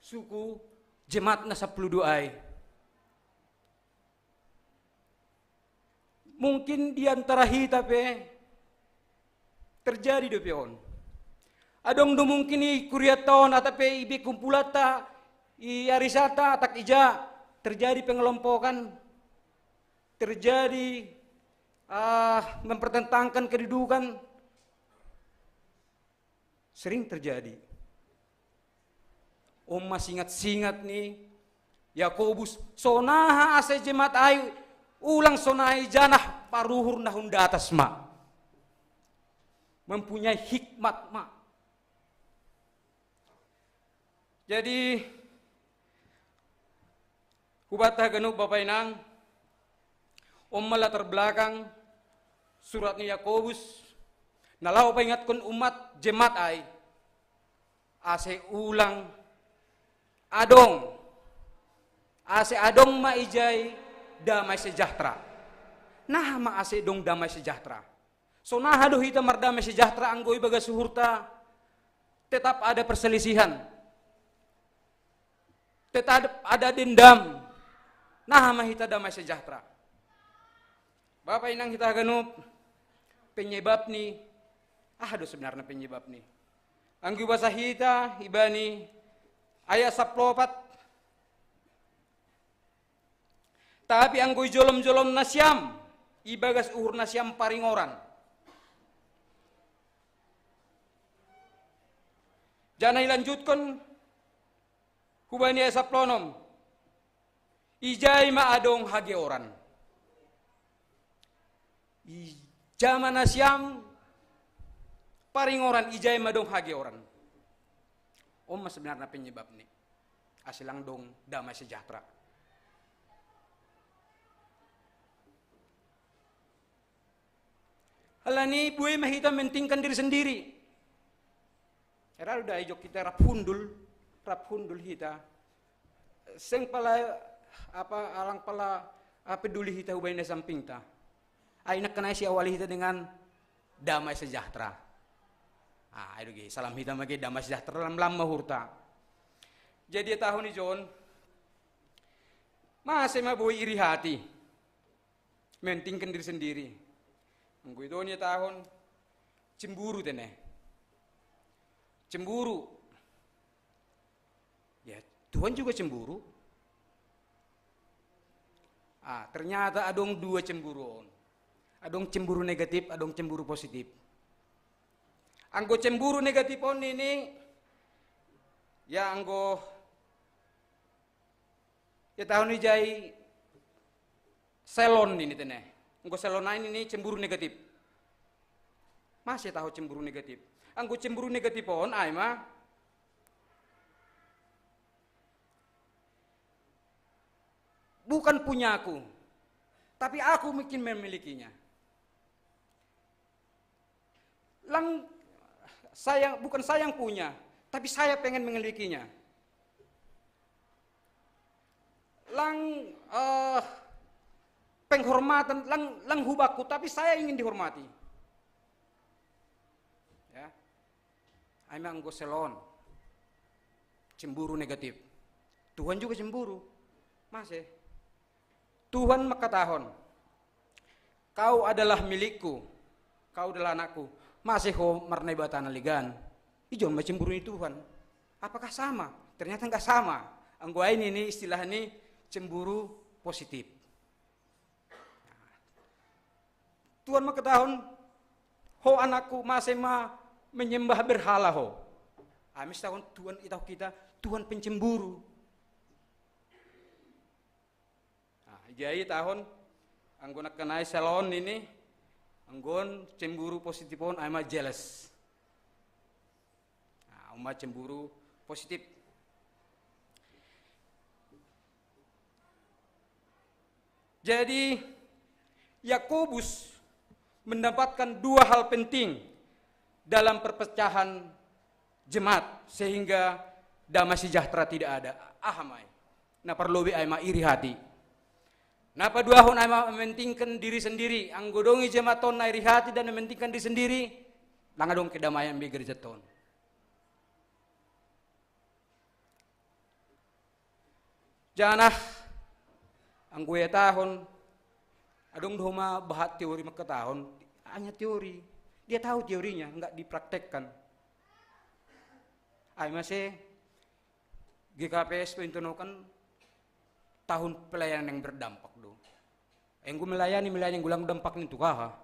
suku jemaat na sapuluh dua ai. Mungkin di antara hita pe terjadi dope on. Adong do mungkin i kuriatta on, atau pe i be kumpulanta, i arisata, atak ija, terjadi pengelompokan, terjadi, ah, mempertentangkan kedudukan. Sering terjadi. On ma singat-singat ni Yakobus, sonaha ase jemaat ai ulang sonai janah paruhur na hun datas ma. Mempunyai hikmat ma. Jadi, hubata ganup bapa inang, on ma latar belakang surat ni Yakobus, na laho paingatkon umat jemaat ai, ase ulang adong, ase adong ma ijai damai sejahtera. Nah ma ase dong damai sejahtera. Sonaha do hita mardamai sejahtera anggo ibagas uhurta tetap ada perselisihan, tetap ada dendam. Nah ma hita damai sejahtera. Bapa inang hita ganup, penyebab ni, ah do sebenarnya penyebab ni. Anggo ibasa hita ibani ayat saplopat, tapi anggo ijolom-jolom nasiam ibagas uhur nasiam paringoran. Janah ilanjutkon hubani ayat saplonom. Ijai ma adong hageoran. Ija ma nasiam paringoran, ijai ma adong hageoran. On ma sebenarnya penyebab ni. Ase lang dong damai sejahtera. Alani buei ma hita mentingkan diri sendiri. Era udah ijok kita rap hundul, rap hundul hita. Seng pala apa, alang pala apa peduli hita hubani na sampingta. Ai nakkanai si awali hita dengan damai sejahtera. Ah, ayo ge, salam hita mage damai sejahtera lam lam mahurta. Jadi tahun ni John, masih ma boi iri hati. Mentingkan diri sendiri. Anggo ito ni tahun cemburu tene. Cemburu. Ya, Tuhan juga cemburu. Ah, ternyata adong dua cemburu on. Adong cemburu negatif, adong cemburu positif. Anggo cemburu negatif on ini, ya anggo ya tahun ni jai selon ini tene. Anggo selon lain ini cemburu negatif. Masih tahu cemburu negatif. Anggo cemburu negatif on ai ma bukan punyaku, tapi aku mungkin memilikinya. Lang saya, bukan saya yang punya, tapi saya pengen memilikinya. Lang eh, penghormatan, lang, lang hubakku, tapi saya ingin dihormati. Ya. Ai ma anggo selon. Cemburu negatif. Tuhan juga cemburu. Masih. Tuhan mangkatahon, "Kau adalah milikku, kau adalah anakku." Masih ho marnaibata na legan. Ijon ma cemburu ni Tuhan. Apakah sama? Ternyata nggak sama. Anggo ai ini istilah ni cemburu positif. Tuhan mangkatahon, "Ho anakku, masih ma menyembah berhala ho." Amis tahun Tuhan itau kita, Tuhan pencemburu. Nah, jadi tahun anggo nakkanai selon ini, anggon cemburu positif on ai ma jealous. cemburu positif. Jadi, Yakobus mendapatkan dua hal penting dalam perpecahan jemaat, sehingga damai sejahtera tidak ada. Aha mai? Na parlobei ai ma iri hati. Na paduahon ai ma mementingkan diri sendiri. Anggo dong i jemaat on na iri hati dan mementingkan diri sendiri, lang adong kedamaian be gereja on. Janah anggo ihatahon, adong do homa bahat teori mangkatahon, hanya teori. Dia tahu teorinya, nggak dipraktekkan. Ai mase G K P S paintonokan tahun pelayanan yang berdampak do. Enggo melayani, melayani, enggo lang dampak ni untuk aha?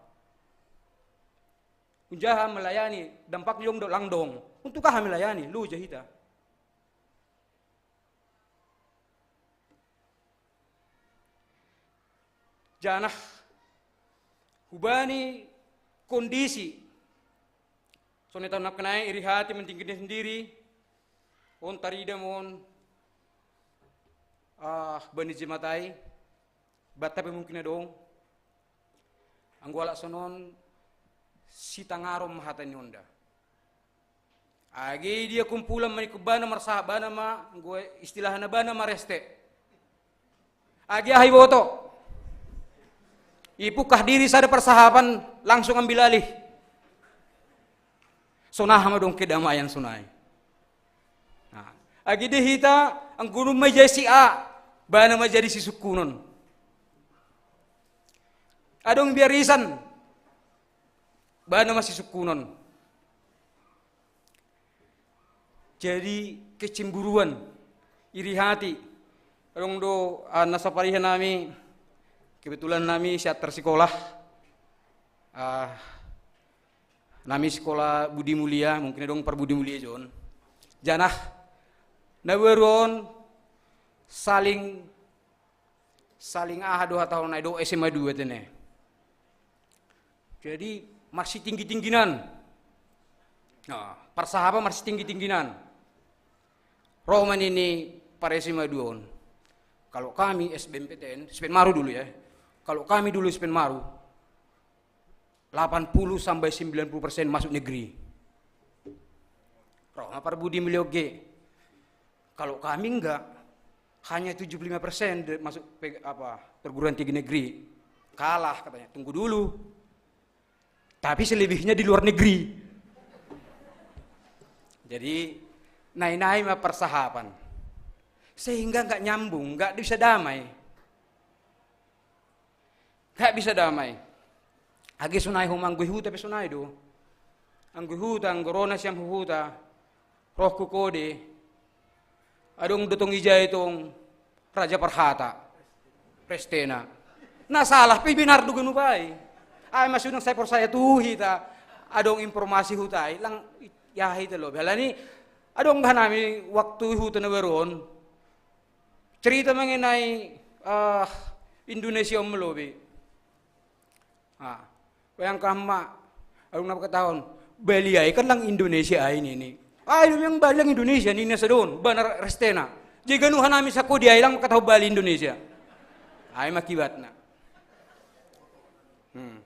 Unjaha melayani, dampak ni dong do lang dong. Untuk aha melayani? Loja hita. Janah hubani kondisi sonai tahun nangkin ai, iri hati, mementingkan diri sendiri. On tarida mon, ah, bani jemaat ai, batta pe mungkin adong. Anggo halak sonon, sitangaron ma hata ni on da. Age dia kumpulan ma ni kumbana marsahabat, bana ma, anggo istilahna, bana ma reste. Age aha iboto? Ipungkah diri sada parsahabat, langsung ambil alih. Sonai ma dong kedamaian sonai. Nah, age dia hita, anggo dung ma ijai si A, bana ma jadi sisungkunon. Adong be arisan, bana ma sisungkunon. Jadi kecemburuan, iri hati. Adong do, ah, na sapariha nami, kebetulan nami siantar sikola. Ah, nami sikola Budi Mulia, mungkin adong par Budi Mulia jo on. Janah na baru on saling, saling aha do hatahon, ai do S M A dua tene. Jadi marsitinggi-tingginan. Nah, parsahabat marsitinggi-tingginan. Roh ma nini par S M A dua on. Kalau kami S B M P T N, S B M Maru dulu ya. Kalau kami dulu S B M Maru, delapan puluh sampai sembilan puluh persen masuk negeri. Roh ma par Budi Mulia oge. Kalau kami enggak, hanya tujuh puluh lima persen de-, masuk pe-, apa, perguruan tinggi negeri. Kalah katanya, tunggu dulu. Tapi selebihnya di luar negeri. Jadi, nai-nai ma parsahabat. Sehingga nggak nyambung, nggak bisa damai. Nggak bisa damai. Age sonai homa, anggo i huta pe sonai do. Anggo i huta, anggo ro na sian huhuta, roh hu kode, adong do tong ijai tong raja parhata, restena. Na salah pe, benar do ganup ai. Ai ma sudang sai porsaya tu hita, adong informasi huta i, lang i-, aha hita lobi. Halani adong bah nami waktu i huta na baru on cerita mengenai, eh, Indonesia on ma lobi. Ah, bayangkan ma, adong na mangkatahon, Bali ai kan lang Indonesia ai nini. Ai do memang Bali lang Indonesia nini na sada on, bana restena. Jadi ganup hanami sako di ai lang mangkatahon Bali Indonesia. Ai ma akibatna. Hmm.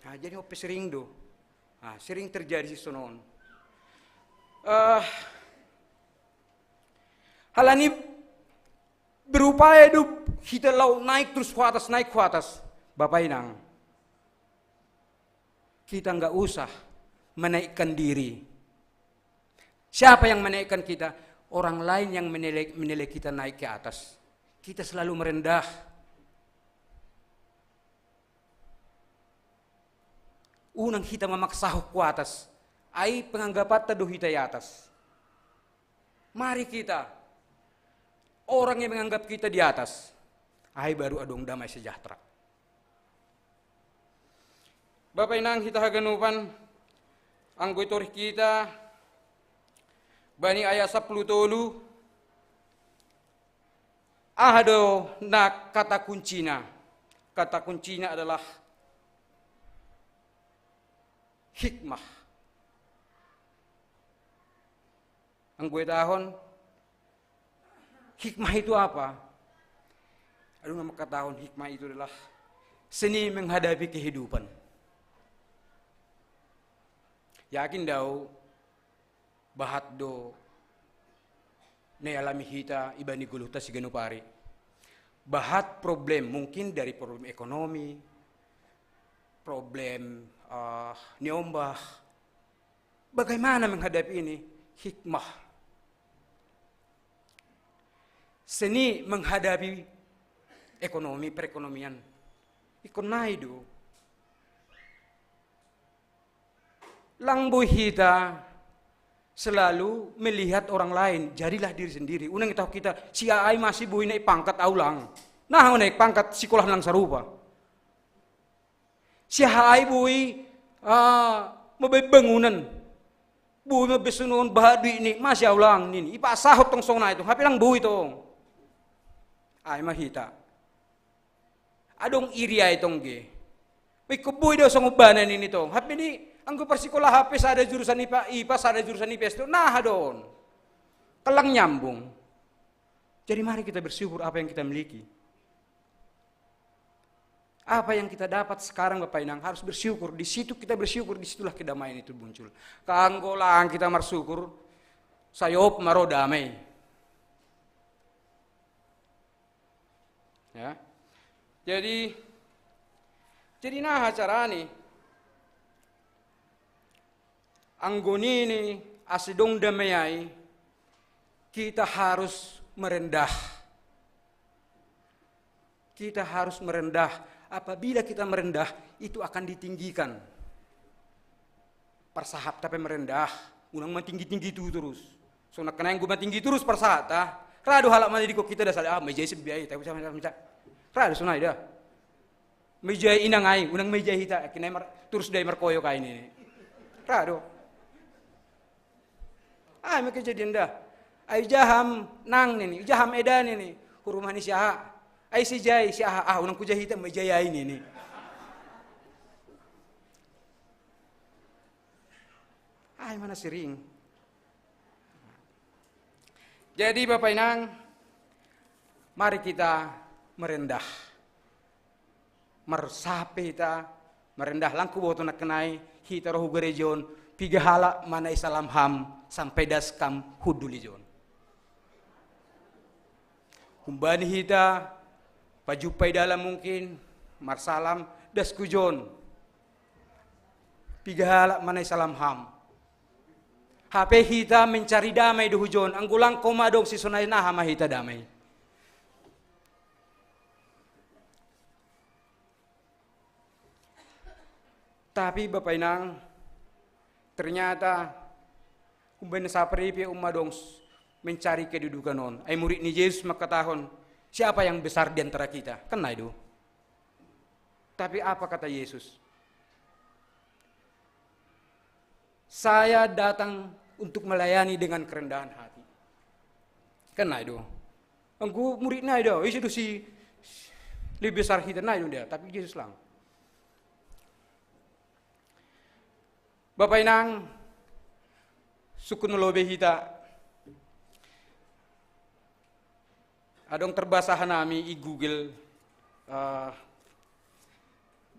Nah, jadi on pe sering do. Nah, sering terjadi sisonon. Eh, halani berupaya do hita laho naik terus ku atas, naik ku atas. Bapa Inang, kita nggak usah menaikkan diri. Siapa yang menaikkan kita? Orang lain yang menilai, menilai kita naik ke atas. Kita selalu merendah. Unang hita mamaksahon ku atas. Ai penganggapanta do hita i atas. Mari kita, orang yang menganggap kita di atas, ai baru adong damai sejahtera. Bapa Inang hita haganupan, anggo itorih hita bani ayat sapuluh tolu, aha do na kata kuncina? Kata kuncina adalah hikmah. Anggo itahon, hikmah itu apa? Adong na mangkatahon hikmah itu adalah seni menghadapi kehidupan. Yakin do au, bahat do na ialami hita ibani goluhta siganup ari. Bahat problem, mungkin dari problem ekonomi, problem, eh, niombah. Bagaimana menghadapi ini? Hikmah. Seni menghadapi ekonomi, perekonomian. Ingkon nai do. Lang boi hita selalu melihat orang lain, jadilah diri sendiri. Unang itahon hita, si A ai masih boi na ipangkat, au lang. Nah, unang ipangkat, sikola nang sarupa. Si A ai boi, ah, mabaen bangunan. Boi mabaen songon on, bahat duit ni, masih au lang nini. Ipasahut tong songon i tong, hape lang boi tong. Ai ma hita. Adong iri ai tong ge. Ingkon boi do songon bana nini tong. Hape ni, anggo parsikola hape sada jurusan IPA, IPA sada jurusan IPS do, naha do on. Kan lang nyambung. Jadi mari kita bersyukur apa yang kita miliki. Apa yang kita dapat sekarang, Bapak Inang, harus bersyukur. Di situ kita bersyukur, di situlah kedamaian itu muncul. Anggo lang kita marsyukur, sai op ma ro damai. Ya. Jadi, jadi naha carani? Anggo nini asa dong damai ai, kita harus merendah. Kita harus merendah. Apabila kita merendah, itu akan ditinggikan. Parsahapta pe merendah, unang matinggi-tinggi tu terus. So, na kena anggo matinggi terus parsahapta, ra do halak manadingkon hita, da sada, ah, maijai sembia i, tapi sama-sama. Ra do sonai da. Maijai inang ai, unang maijai hita, kena mar-, terus da i markoyok ai nini. Ra do. Ah, ima kejadian da. Ai ujaham nang nini, ujaham eda nini. Hu rumah ni si aha. Ai si jai, si aha. Ah, unang kujai hita, maijai ai nini. Ah, ima na sering. Jadi Bapak Inang, mari kita merendah. Marsape hita, merendah. Lang huboto na kena i, hita ro hu gareja on, piga halak ma na isalam ham, sampe das kam hundul i jon. Humbani hita, pajumpa i dalan mungkin, marsalam, das hujon. Piga halak ma na isalam ham. Hape hita mencari damai do hujon, anggo lang ho ma adong sisonai, naha ma hita damai. Tapi Bapak Inang, ternyata umbahen na saparipe on ma adong mencari kedudukan on. Ai murid ni Jesus mangkatahon, siapa yang besar di antara kita? Kan nai do. Tapi apa kata Yesus? Saya datang untuk melayani dengan kerendahan hati. Kan nai do. Anggo murid nai do, ise do si lebih besar hita, nai do dia, tapi Jesus lang. Bapak Inang, sungkun na lobei hita. Adong terbasaha nami i Google, eh,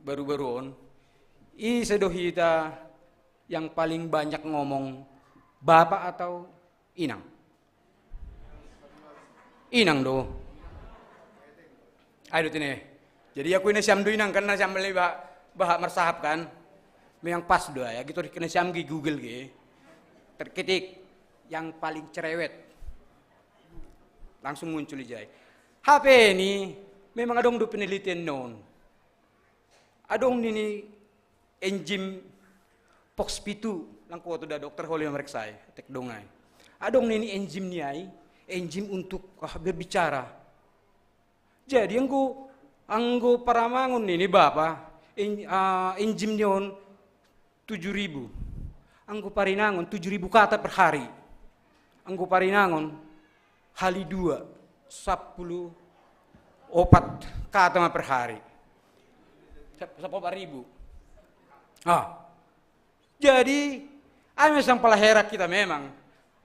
baru-baru on. Ise do hita yang paling banyak ngomong, bapak atau inang? Inang do. Ai do tene. Jadi aku ina siam do inang, kan na siam le ba-, bahat marsahap kan. Memang pas do ya, gitu kena siam di Google ge. Terketik yang paling cerewet. Langsung muncul ijai. Hape ni, memang adong do penelitian non. Adong nini enzim Fox pitu, lang huboto da dokter Holil mareksa i, tek dongan. Adong nini enzim ni ai, enzim untuk, ah, berbicara. Jadi anggo, anggo paramangon nini bapa, en-, ah, enzim ni on tujuh ribu. Anggo parinangon tujuh ribu kata per hari. Anggo parinangon hali dua, sampulu opat kata ma per hari. Sap-, sampulu opat ribu. Ah. Jadi, ai ma sang pala heran hita memang.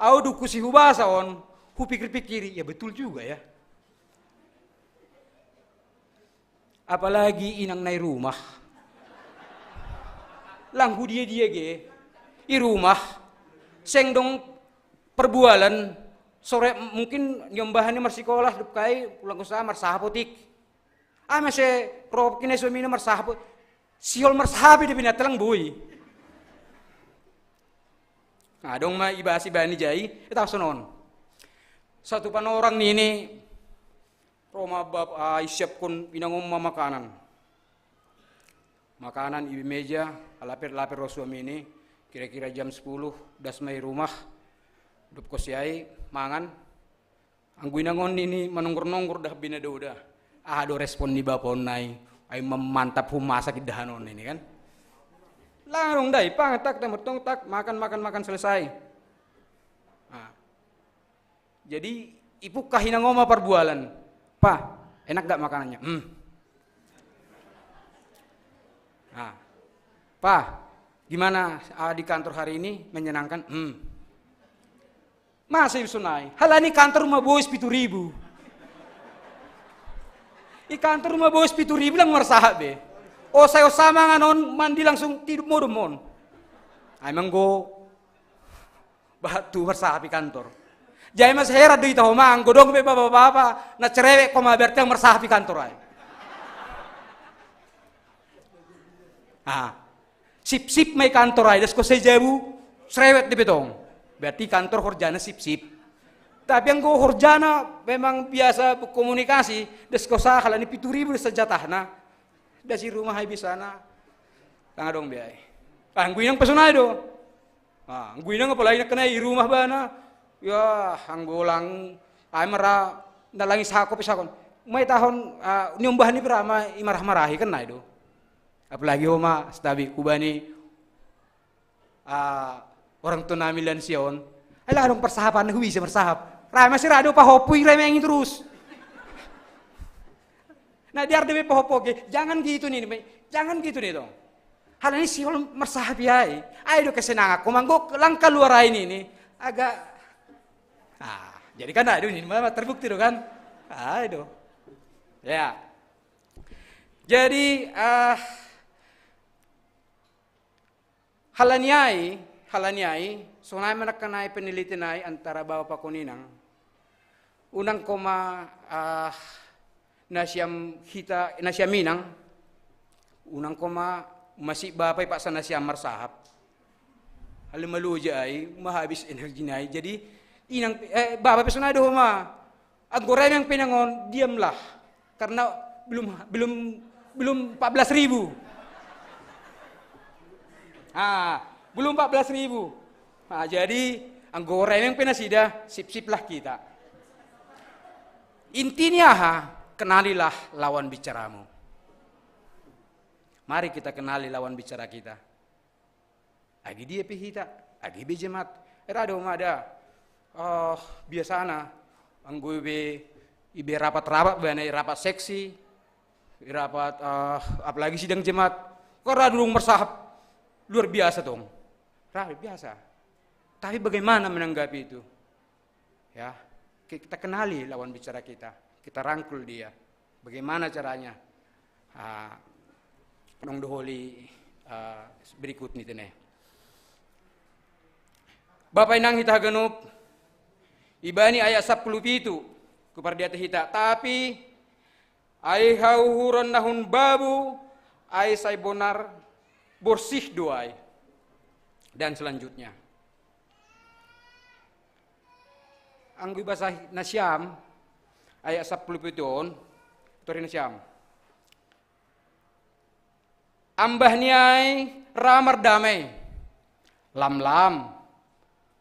Au du ku si hubasa on, hupikir-pikiri, ya betul juga ya. Apalagi inang nai rumah. Lang hudia-dia ge, i rumah, seng dong perbualan, sore mungkin nyombahani marsikola, dob kai pulang usaha marsahapotik. Ame se rop kine suamina marsahapo, siol marsahapi de binatelang boi. Nah, dong ma ibasi bani jai, eta sonon. Satu panorang nini, Roma bab ai siapkon inangoma makanan. Makanan ibe meja, alaper-laper ro suamini, kira-kira jam sepuluh, das mai rumah, dob kosiai, mangan. Anggo inangon nini manonggor-nonggor dah bina doda. Aha do respon ni bapa on nai, ai mamantap humasa kidahanon ini kan. Lang dong dai, pangan tak, tamur tong tak, makan, makan, makan, selesai. Nah, jadi ipuk kahinangoma parbualan. Pa, enak gak makanannya? Hmm. Nah, pa, gimana ah, di kantor hari ini? Menyenangkan? Hmm. Masa isunai? Halani kantor ma bois pitu ribu. I kantor ma bois pitu ribu lang marsaha be. O saya sama nganon mandi langsung tidur modom mon. Ai manggo batu marsahapi kantor. Jai mas heran do ita homa anggo dong be bapa-bapa na cerewek koma berarti yang marsahapi kantor ai. Ah, sip-sip mai kantor ai das ko sai jabu cerewet de betong. Berarti kantor horjana sip-sip. Tapi anggo horjana memang biasa berkomunikasi das ko sa halani pitu ribu das sajatahna. Das i rumah ai bisana. Tanga dong be ai. Anggo inang pesonai do. Ah, anggo inang apalagi na kena i rumah bana. Ya, anggo lang ai mara na langi sako pe sakon. Mai tahon ah, niombah ni berama i marah-marahi kan nai do. Apalagi homa stabi kubani ah, orang tua nami lansia on. Ai lah dong persahapan hu bisa bersahap. Rai masih rado pahopu i remengi terus. Nah, biar debe pahopo ge, jangan gitu nih, jangan gitu nih dong. Hal ini sih kalau mersahap ya, ai do kesenangan. Kau manggo langkah luar ini nih, agak, ah, jadi kan aduh ini malah terbukti do kan, aduh, ya. Jadi ah, halaniai, halaniai, sonai manakkanai penelitianai antara bapa pakon inang. Unang koma ah, nasiam hita nasiam inang, unang koma masih bapa ipaksa nasiam marsahap. Hal maluja ai, mahabis energi nai. Jadi inang eh, bapa pesona do homa. Anggo remeng penangon diamlah. Karena belum belum belum empat belas ribu. Ah, belum empat belas ribu. Nah, jadi anggo remeng penasida sip-siplah kita. Intinya ha, kenalilah lawan bicaramu. Mari kita kenali lawan bicara kita. Agi dia pe hita, agi be jemaat. Rado mada. Oh, biasana anggo ibe ibe rapat-rapat bana rapat seksi, rapat uh, apalagi sidang jemaat. Kok rado dong mersahap luar biasa dong. Rado biasa. Tapi bagaimana menanggapi itu? Ya, kita kenali lawan bicara kita, kita rangkul dia. Bagaimana caranya? Ah, nong doholi ah, berikut nih tene. Bapak inang hita haganup, ibani ayat sapuluh pitu kupardiata hita, tapi ai hauhuron nahun babu ai sai bonar borsih doai. Dan selanjutnya Anggo ibasa nasiam ayat sapuluh pitu on, tori nasiam. Ambah ni ai ra mardamai, lamlam,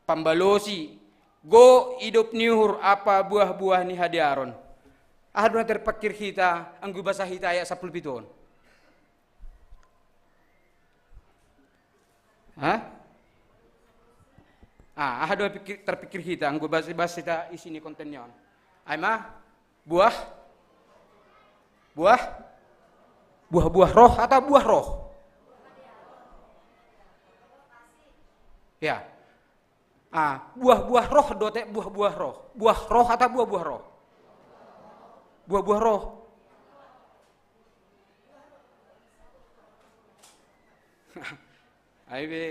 pambalosi, go idop ni uhur apa buah-buah ni hadiaron. Aha do na terpikir hita anggo ibasa hita ayat sapuluh pitu on? Hah? Ah, aha do pikir, terpikir hita anggo bahas, bahas hita isi ni kontennya on. Ai ma buah buah buah buah roh atau buah roh? Ya. Ah, buah-buah roh do te buah-buah roh. Buah roh atau buah-buah roh? Buah-buah roh. Ai be,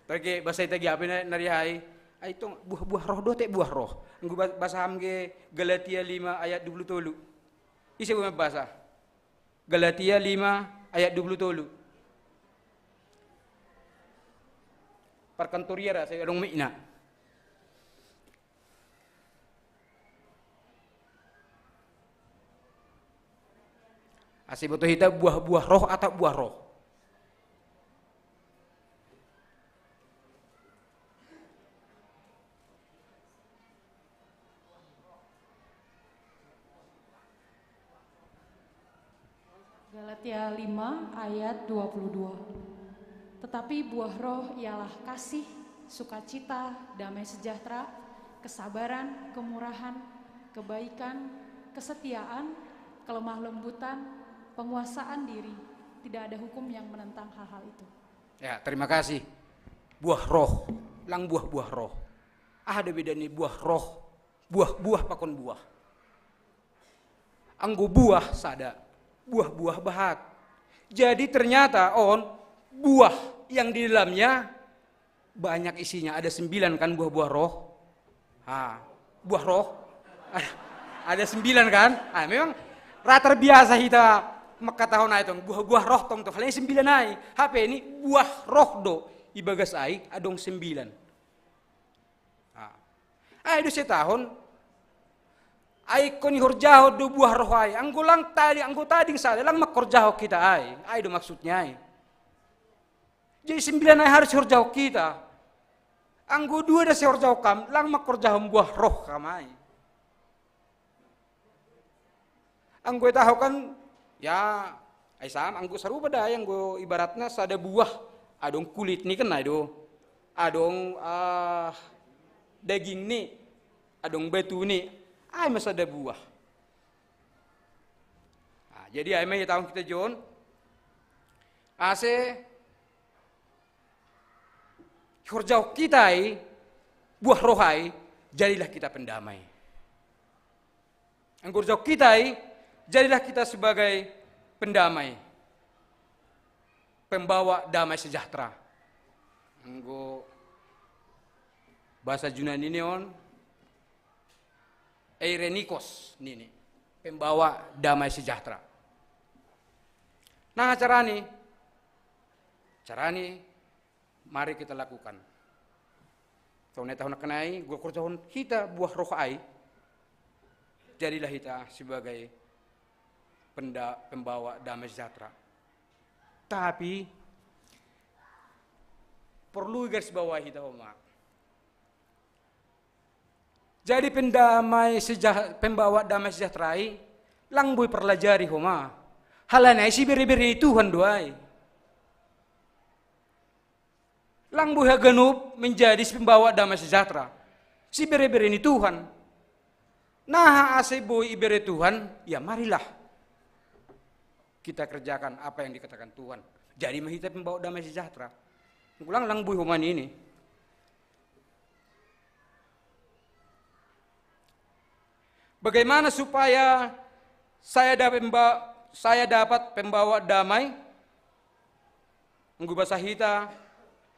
pergi bahasa ita gi apa na, nari ai? Ai tong buah-buah roh do te buah roh. Anggo ba-, bahasa ham ge Galatia lima ayat dua puluh tolu. Ise buah bahasa? Galatia lima ayat dua puluh tolu. Perkantoria ra, saya dong mikna. Asi boto hita buah-buah roh atau buah roh. Galatia lima ayat dua puluh dua. Tetapi buah roh ialah kasih, sukacita, damai sejahtera, kesabaran, kemurahan, kebaikan, kesetiaan, kelemah lembutan, penguasaan diri. Tidak ada hukum yang menentang hal-hal itu. Ya, terima kasih. Buah roh, lang buah-buah roh. Ada beda ni buah roh, buah-buah pakon buah. Anggo buah sada, buah-buah bahat. Jadi ternyata on buah yang di dalamnya banyak isinya, ada sembilan kan buah-buah roh. Ha, buah roh. Ada, ada sembilan kan? Ah, memang rata biasa kita maka tahun itu buah-buah roh tong tuh. Hal sembilan ai. Hape ini buah roh do ibagas ai adong sembilan. Ah. Ai do setahun ai kon ihorjahon do buah roh ai. Anggo lang tadi, anggo tading sada lang makorjahon kita ai. Ai do maksudnya ai. Jadi sembilan ai harus ihorjahon kita. Anggo dua da sihorjahon kam, lang makorjahon buah roh kam ai. Anggo ita ho kan, ya, ai sam, anggo sarupa da ai, anggo ibaratna sada buah, adong kulit ni kan ai do, adong ah, daging ni, adong batu ni, ai ma sada buah. Ah, jadi ai ma ita ho kita jon, ase ihorjahon kita ai, buah roh ai, jadilah kita pendamai. Anggo ihorjahon kita ai, jadilah kita sebagai pendamai. Pembawa damai sejahtera. Anggo bahasa Junani ni on, Eirenikos nini. Pembawa damai sejahtera. Nah, carani, carani mari kita lakukan. Tong ne tahun kenai, gua kerjahon kita buah roh ai. Jadilah kita sebagai penda, pembawa damai sejahtera. Tapi perlu garis bawah kita, Oma. Jadi pendamai sejahtera, pembawa damai sejahtera i, lang boi perlajari, Oma. Halani ai sibere-bere ni Tuhan do ai. Lang boi haganup menjadi pembawa damai sejahtera. Sibere-bere ni Tuhan. Nah, ase boi ibere Tuhan, ya marilah kita kerjakan apa yang dikatakan Tuhan. Jadi ma hita pembawa damai sejahtera. Ulang lang boi, Oma, ini. Bagaimana supaya saya dapat pemba-, saya dapat pembawa damai? Anggo bahasa hita,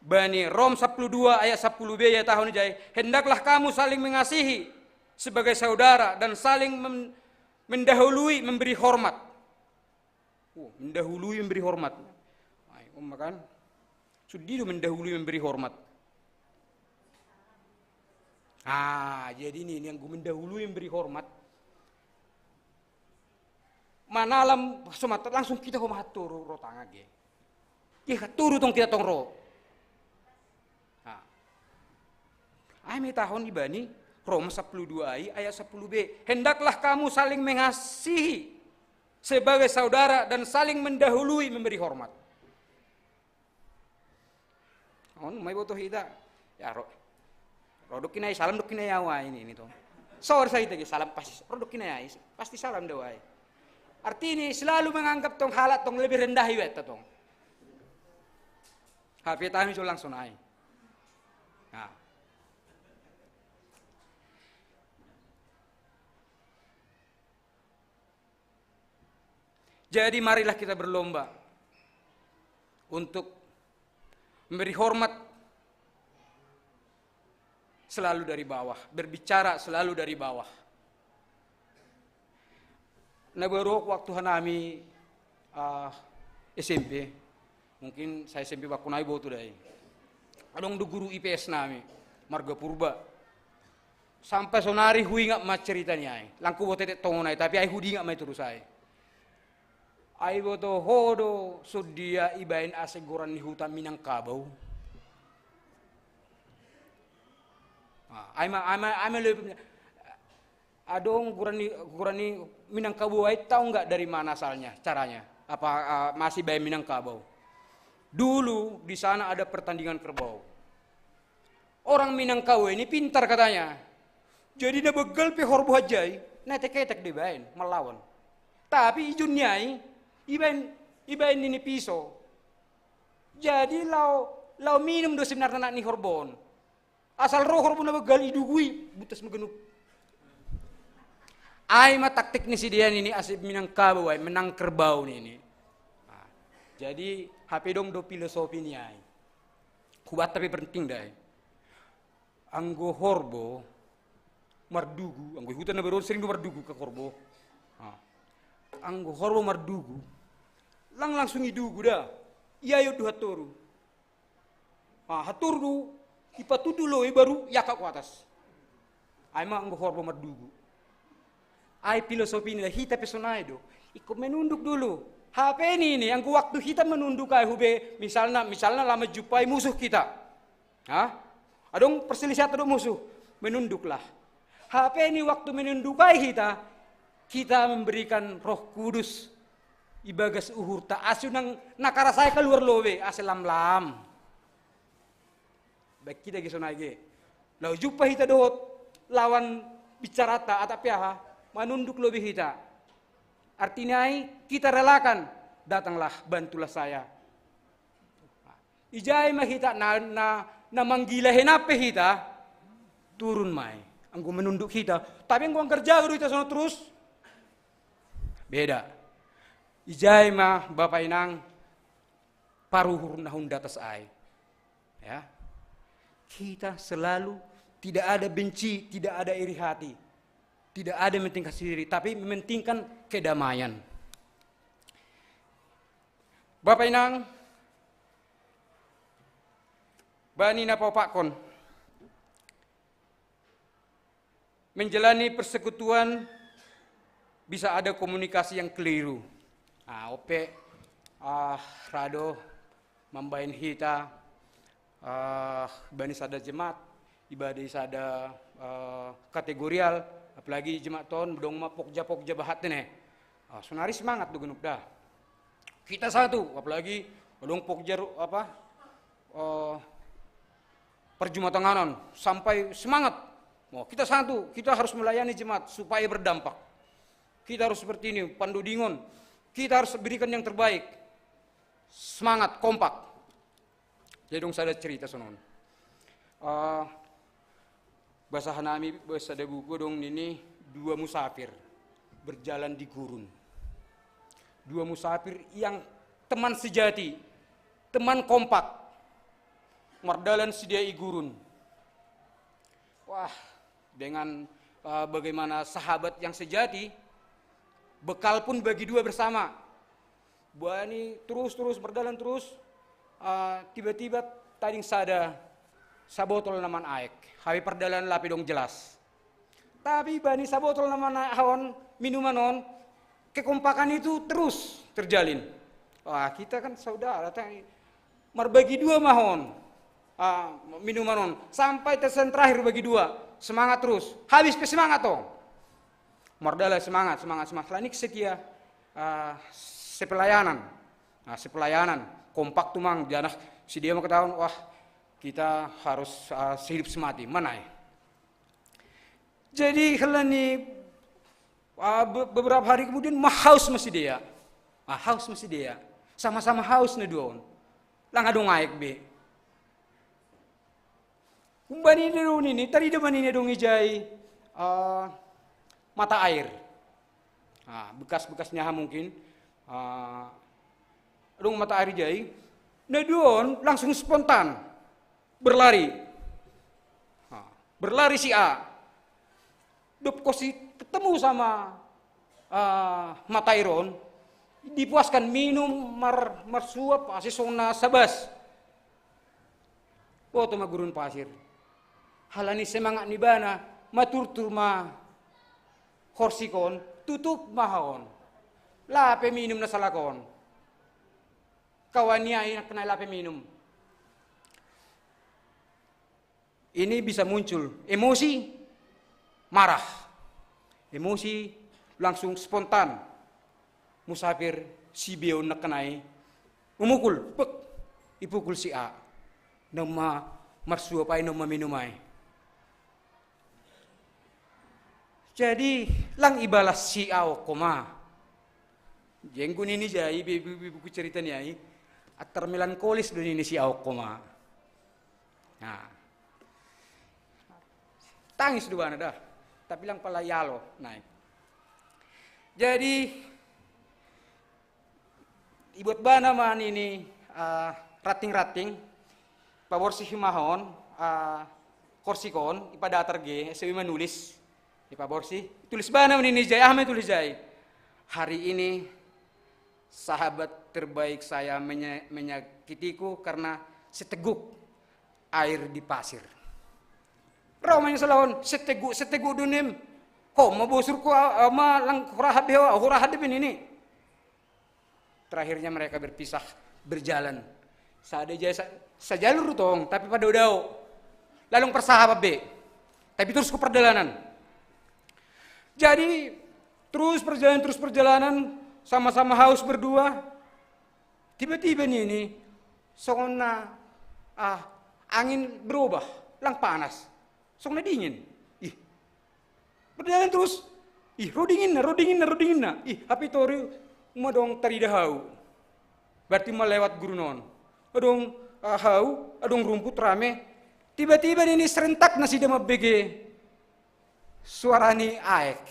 bani Rom sepuluh dua ayat sepuluh B ya tahun jai. Hendaklah kamu saling mengasihi sebagai saudara dan saling mem-, mendahului memberi hormat. Oh, mendahului memberi hormat. Ai, Oma kan? Sudah do mendahului memberi hormat. Ah, jadi ini, ini anggo mendahului memberi hormat. Manalam so mata langsung kita ho mahaturu ro tanga ge. Ih, haturu tong kita tong ro. Nah. Ai ma ita ho ibani Rom sepuluh dua ai ayat sepuluh B. Hendaklah kamu saling mengasihi sebagai saudara dan saling mendahului memberi hormat. On ma iboto hita. Ya, ro-, ro do kinai salam do kinai awa ini, ini to. Sor sa hita ge salam pasti, ro do kinai ai, pasti salam do ai. Artinya selalu menganggap tong halak tong lebih rendah iwa ita tong. Hape tami jo langsung ai. Nah. Jadi marilah kita berlomba untuk memberi hormat selalu dari bawah, berbicara selalu dari bawah. Na baru waktu hanami uh, S M P, mungkin saya S M P baku nai botu dai. Adong do guru I P S nami, marga Purba. Sampai sonari huingat ma cerita ni ai. Langku botete tongo nai, tapi ai hudingat mai terus ai. Ai boto hodo sodia ibaen ase goran ni huta Minangkabau. Ah, ai ma ai ma ai ma lebih adong goran ni goran ni Minangkabau ai, tahu nggak dari mana asalnya, caranya? Apa uh, masih baen Minangkabau? Dulu di sana ada pertandingan kerbau. Orang Minangkabau ini pintar katanya. Jadi na begal pe horbo hajai, na etek-etek dibaen melawan. Tapi ijun ni ai ibaen ibaen nini piso. Jadi lao lao minum do sebenarnya anak ni horbon. Asal roh horbo na begal idugui butas megenup. Ai ma taktik ni si dia nini ase Minangkabau ai menang kerbau nini. Nah, jadi hape dong do filosofi ni ai. Hubat tapi penting dai. Anggo horbo mardugu, anggo hutan na baru sering do mardugu ka horbo. Nah, anggo horbo mardugu, lang langsung idugu da. Ia yo do hatoru. Ah, hatoru do ipatudu lo e baru iaka ku atas. Ai ma anggo horbo mardugu. Ai filosofi ni hita pe sonai do. Ikut menunduk dulu. Hape nini anggo waktu hita menunduk ai hube misalnya misalnya lama jumpai musuh kita. Hah? Adong perselisihan do musuh, menunduklah. Hape ni waktu menunduk ai hita, kita memberikan Roh Kudus ibagas uhurta ase unang na karasai kaluar lobe ase lamlam. Baik kita ge sonai ge. Lau jumpa hita dohot lawan bicarata atau piaha, manunduk lobe hita. Artinya ai kita relakan, datanglah bantulah saya. Ijai ma hita na, na, na manggila henape hita turun mai. Anggo menunduk hita. Tapi anggo anggar jago do hita sono terus beda. Ijai ma Bapak Inang paruhur na hun datas ai. Ya. Kita selalu tidak ada benci, tidak ada iri hati. Tidak ada mementingkan sendiri, tapi mementingkan kedamaian. Bapak Inang, bani na paopakkon, menjalani persekutuan bisa ada komunikasi yang keliru. Ah, ope, ah, rado mambaen hita, ah, bani sada jemaat, ibadi sada ah, kategorial, apalagi jemaat ton dong ma pokja-pokja bahat ne. Ah, sonari semangat do genuk dah. Kita satu, apalagi dong pokja apa eh, perjumatanganan sampai semangat. Oh, kita satu, kita harus melayani jemaat supaya berdampak. Kita harus seperti ini, pandodingon. Kita harus berikan yang terbaik. Semangat, kompak. Jadi dong sada cerita sonon. Uh, bahasa hanami bahasa sada buku dong nini dua musafir berjalan di gurun. Dua musafir yang teman sejati, teman kompak, mardalan si dia i gurun. Wah, dengan uh, bagaimana sahabat yang sejati, bekal pun bagi dua bersama. Bani terus-terus berjalan terus, uh, tiba-tiba tading sada sabotol naman aek. Hawi perjalanan lapi dong jelas. Tapi bani sabotol naman aek hawan minuman on, kekompakan itu terus terjalin. Wah, kita kan saudara, marbagi dua mahon ah, minuman on sampai tetesan terakhir bagi dua, semangat terus, habis pe semangat to. Mardala semangat semangat semangat lanik setia ah, sepelayanan ah, sepelayanan kompak tumang janah si dia mengetahuan wah kita harus ah, sehidup semati mana ya. Jadi helani ah, be- beberapa hari kemudian mah haus masih dia ah, haus masih dia sama-sama haus na dua on lang adong aek be. Humbani dong ini tarida manini dong ijai ah, mata air ah, bekas-bekas nyaha mungkin Ah, adong mata air jai. Na dua on langsung spontan berlari. Ah, berlari si A. Dob kosi ketemu sama ah, mata air on, dipuaskan minum mar, marsuap, asi songon na sabas. Boto ma gurun pasir. Halani semangat ni bana, maturtur ma horsik on, tutup ma haon. Lape minum na salak on. Kawan ni ai nangkin ai lape minum. Ini bisa muncul emosi, marah. Emosi langsung spontan. Musafir si B on nangkin ai memukul, pek, ipukul si A. Naung ma marsuap ai, naung maminum ai. Jadi lang ibalas si A on ho ma. Jenggu nini jai be, be, be, buku cerita ni ai. Atar melankolis do nini si A on ho ma. Nah. Tangis do bana da. Tapi lang pala ialo nai. Jadi ibuat bana ma nini ah, ranting-ranting. Paborsih ma haon ah, horsik on, ipadatar ge, asa boi manulis. Ipaborsih, tulis bana ma nini jai, aha ma tulis jai. Hari ini sahabat terbaik saya menye-, menyakitiku karena seteguk air di pasir. Ro ma nini salah on, seteguk, seteguk do nim. Ho ma bosur ho, ah, ma lang hurahap be ho, hurahap be nini. Terakhirnya mereka berpisah, berjalan. Sada jai sa-, sajalur tong, tapi padao-dao. Lalu persahabat be. Tapi terus ke perjalanan. Jadi terus perjalanan, terus perjalanan, sama-sama haus berdua. Tiba-tiba ni ini, songon na ah, angin berubah, lang panas. Songon na dingin. Ih, berjalan terus. Ih, ro dinginna, ro dinginna, ro dinginna. Ih, hape i toru uma dong tarida hau. Berarti uma lewat gurun on. Adong ah, hau, adong rumput rame. Tiba-tiba nini serentak nasida mambege suara ni aek.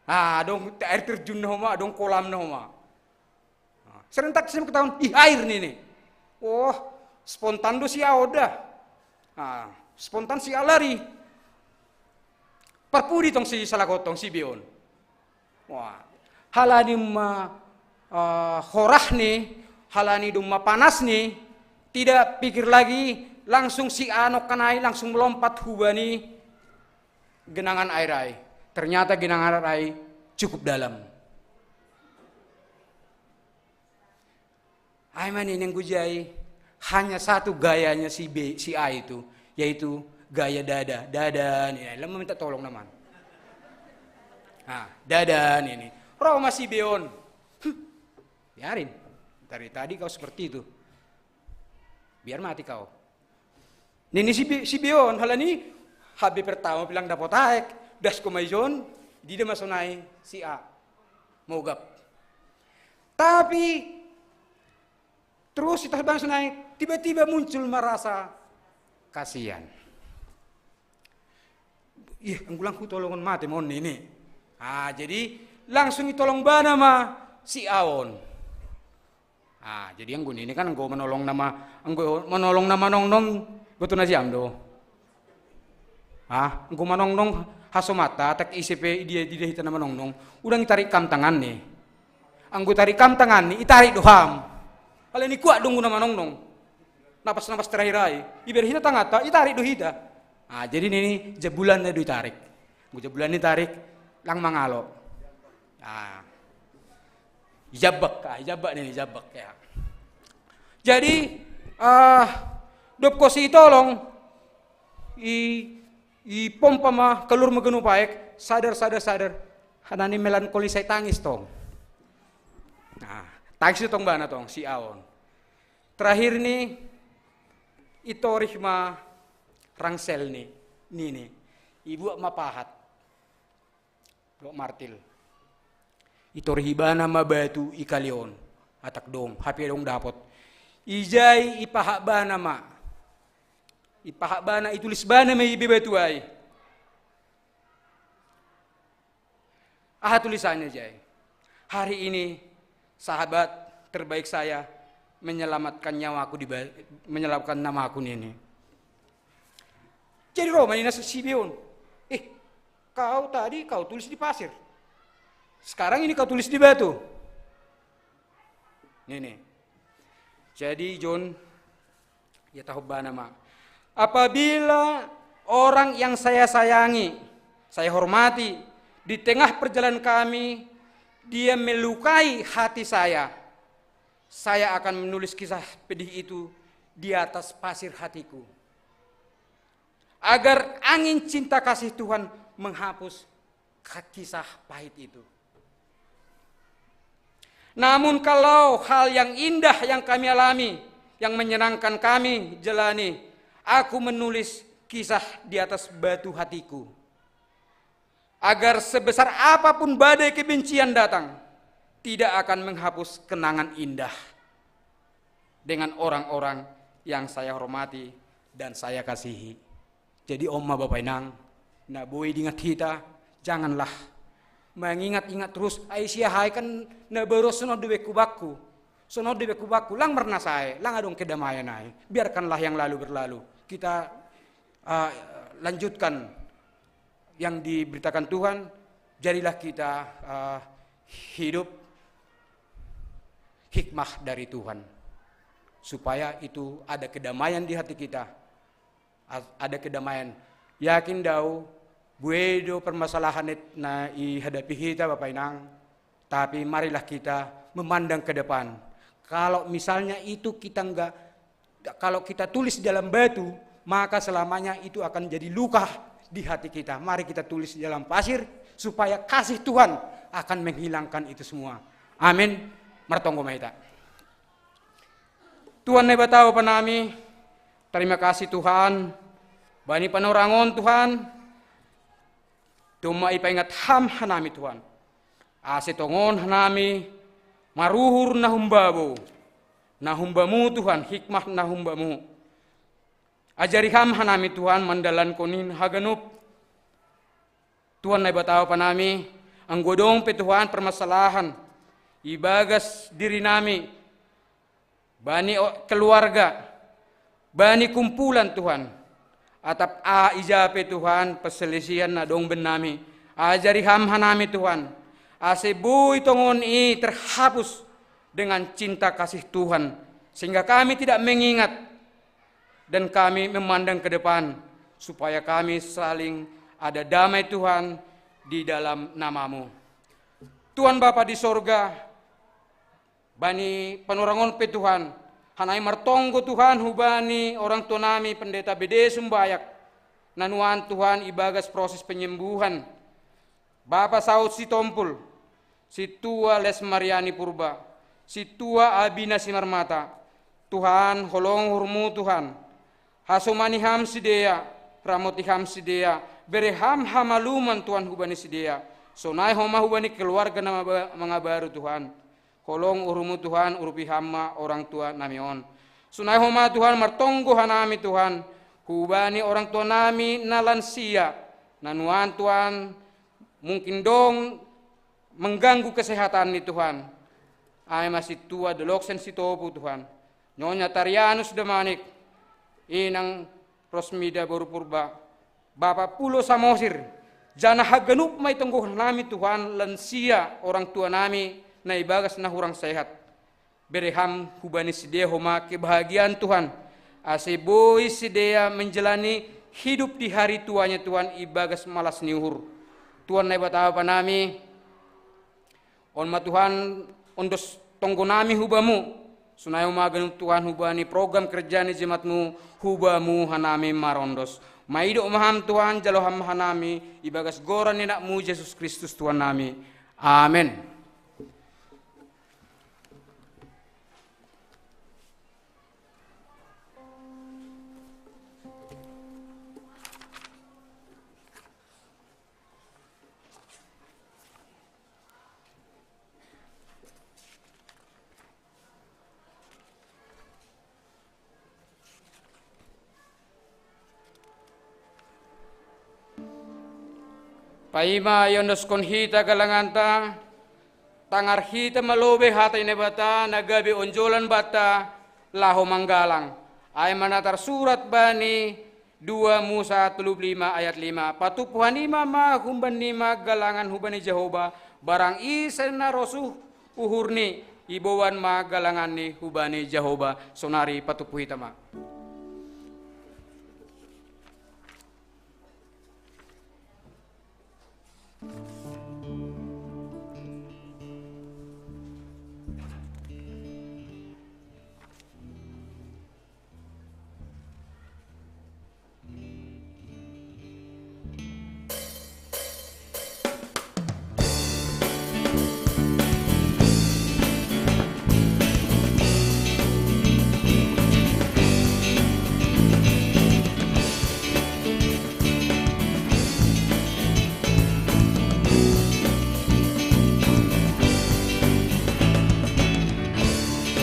Ah, adong air terjun na ho ma, adong kolam na ho ma. Serentak si ketahuan, ih air nini. Oh, spontan do si A on da. Ah, spontan si A lari. Parpudi tong si salak on tong si B on. Wah, halani ma ah, horah ni, halani do ma panas ni, tidak pikir lagi, langsung si A nangkin ai langsung melompat huba ni genangan air ai. Ternyata genangan air ai cukup dalam. Ai ma nini anggo jai, hanya satu gayanya si B, si A itu, yaitu gaya dada, dada nini, laho meminta tolong namanya. Ah, dada nini. Ro ma si B on. Huh, biarin. Dari tadi kau seperti itu. Biar mati kau. Nini si B, si B on, halani hape pertama pe lang dapot aek, das ho ma ijon, diida ma sonai si A. Mogap. Tapi terus si tas bangsa naik, tiba-tiba muncul ma rasa kasihan. Ih, anggo lang hutolongon mate ma on nini. Ah, jadi langsung itolong bana ma si A on. Ah, jadi anggo nini kan anggo manolong na ma, anggo manolong na manongnong, boto na jam do. Ah, anggo manongnong hasomanta, tak ise pe idia-dia hita na manongnong, unang itarik kam tanganni. Anggo itarik kam tanganni, itarik do ham. Alai ni kuat do anggo na manongnong. Napas-napas terakhir ai, iberre hita tanganta, itarik do hita. Ah, jadi nini jabulanna do itarik. Anggo jabulanna itarik, lang mangalo. Ah. Ijabbak, ah, ijabbak nini, ijabbak ya. Jadi ah, dob kosi itolong, i, ipompa ma, kaluar ma ganup aek, sadar, sadar, sadar. Halani melankolis ai tangis tong. Nah, tangis tong bana tong si A on. Terakhir ni, itorih ma ransel ni, nini. Ibuat ma pahat. Dohot martil. Itorih ibana ma batu i kali on. Atak dong, hape dong dapot. Ijai ipahat bana ma. Ipahat bana, itulis bana ma i be batu ai. Aha tulisanna jai? Hari ini sahabat terbaik saya menyelamatkan nyawaku di ba-, menyelamatkan namaku ini. Jadi ro ma nina si Sibeon, "Eh, kau tadi kau tulis di pasir. Sekarang ini kau tulis di batu." Ini. Jadi John, ya tahu bana ma. Apabila orang yang saya sayangi, saya hormati, di tengah perjalanan kami, dia melukai hati saya, saya akan menulis kisah pedih itu di atas pasir hatiku. Agar angin cinta kasih Tuhan menghapus kisah pahit itu. Namun kalau hal yang indah yang kami alami, yang menyenangkan kami jalani, aku menulis kisah di atas batu hatiku. Agar sebesar apapun badai kebencian datang, tidak akan menghapus kenangan indah dengan orang-orang yang saya hormati dan saya kasihi. Jadi omma bapa inang, na boi diingat hita, janganlah mengingat-ingat terus, "Ai sia hai kan na baru sono di beku bakku. Sono di beku bakku, lang marnasae, lang adong kedamaian ai." Biarkanlah yang lalu berlalu. Kita, uh, lanjutkan yang diberitakan Tuhan, jadilah kita, uh, hidup hikmah dari Tuhan. Supaya itu ada kedamaian di hati kita. Ada kedamaian. Yakin dau, buedo permasalahan na ihadapi kita Bapak Inang, tapi marilah kita memandang ke depan. Kalau misalnya itu kita enggak, kalau kita tulis di dalam batu, maka selamanya itu akan jadi luka di hati kita. Mari kita tulis di dalam pasir, supaya kasih Tuhan akan menghilangkan itu semua. Amin. Martonggo ma hita. Tuhan Naibata Bapa nami, terima kasih Tuhan. Bani panorangon Tuhan, domma ipaingat Ham hanami Tuhan. Ase tongon hanami maruhur na humbamu, na humbamu Tuhan, hikmah na humbamu. Ajari Ham hanami Tuhan mandalankon in haganup. Tuhan Naibata Bapa nami, anggo adong pe Tuhan permasalahan ibagas diri nami, bani keluarga, bani kumpulan Tuhan. Atap a ija pe Tuhan perselisihan na adong bennami, ajari Ham hanami Tuhan, ase boi tongon i terhapus dengan cinta kasih Tuhan, sehingga kami tidak mengingat dan kami memandang ke depan, supaya kami saling ada damai Tuhan di dalam namamu. Tuhan Bapa di sorga, bani panorangon pe Tuhan, hanami martonggo Tuhan hubani orang tua nami Pendeta Bede Sumbayak, na nuan Tuhan ibagas proses penyembuhan. Bapa Saud Sitompul, Situa Les Mariani Purba, Situa Abina Simarmata, Tuhan holong uhurmu Tuhan, hasomani Ham sidea, ramoti Ham sidea, bere Ham hamaluman Tuhan hubani sidea, sonai homa hubani keluarga na mangabaru Tuhan. Holong uhurmu Tuhan, urupi Ham ma orang tua nami on. Sonai homa Tuhan martonggo hanami Tuhan, hubani orang tua nami na lansia, na nuan Tuhan mungkin dong mengganggu kesehatan ni Tuhan. Ai ma Situa Doloksen Sitopu Tuhan, Nyonya Tarianus Damanik, Inang Rosmida boru Purba, Bapa Pulo Samosir, janah haganup ma itonggo hanami Tuhan lansia orang tua nami na ibagas na hurang sehat. Bere Ham hubani sidea homa kebahagiaan Tuhan, ase boi sidea menjalani hidup di hari tuanya Tuhan ibagas malas ni uhur. Tuhan Naibata Bapa nami, on ma Tuhan ondos tonggo nami hubamu, sonai homa ganup Tuhan hubani program kerja ni jemaatmu, hubamu hanami marondos. Maidop ma Ham Tuhan, jalo Ham hanami, ibagas goran ni Anakmu Jesus Kristus Tuhan nami. Amen. Paima iondoskon hita galanganta, Tangar hita ma lobei hata ni Naibata na gabe onjolan banta laho manggalang. Ai ma na tarsurat bani dua Musa tolu pulu lima ayat lima: Patumpu hanima ma humban ni ma galangan hubani Jahowa, barang ise na rosuh uhurni, iboan ma galanganni hubani Jahowa. Sonari patumpu hita ma.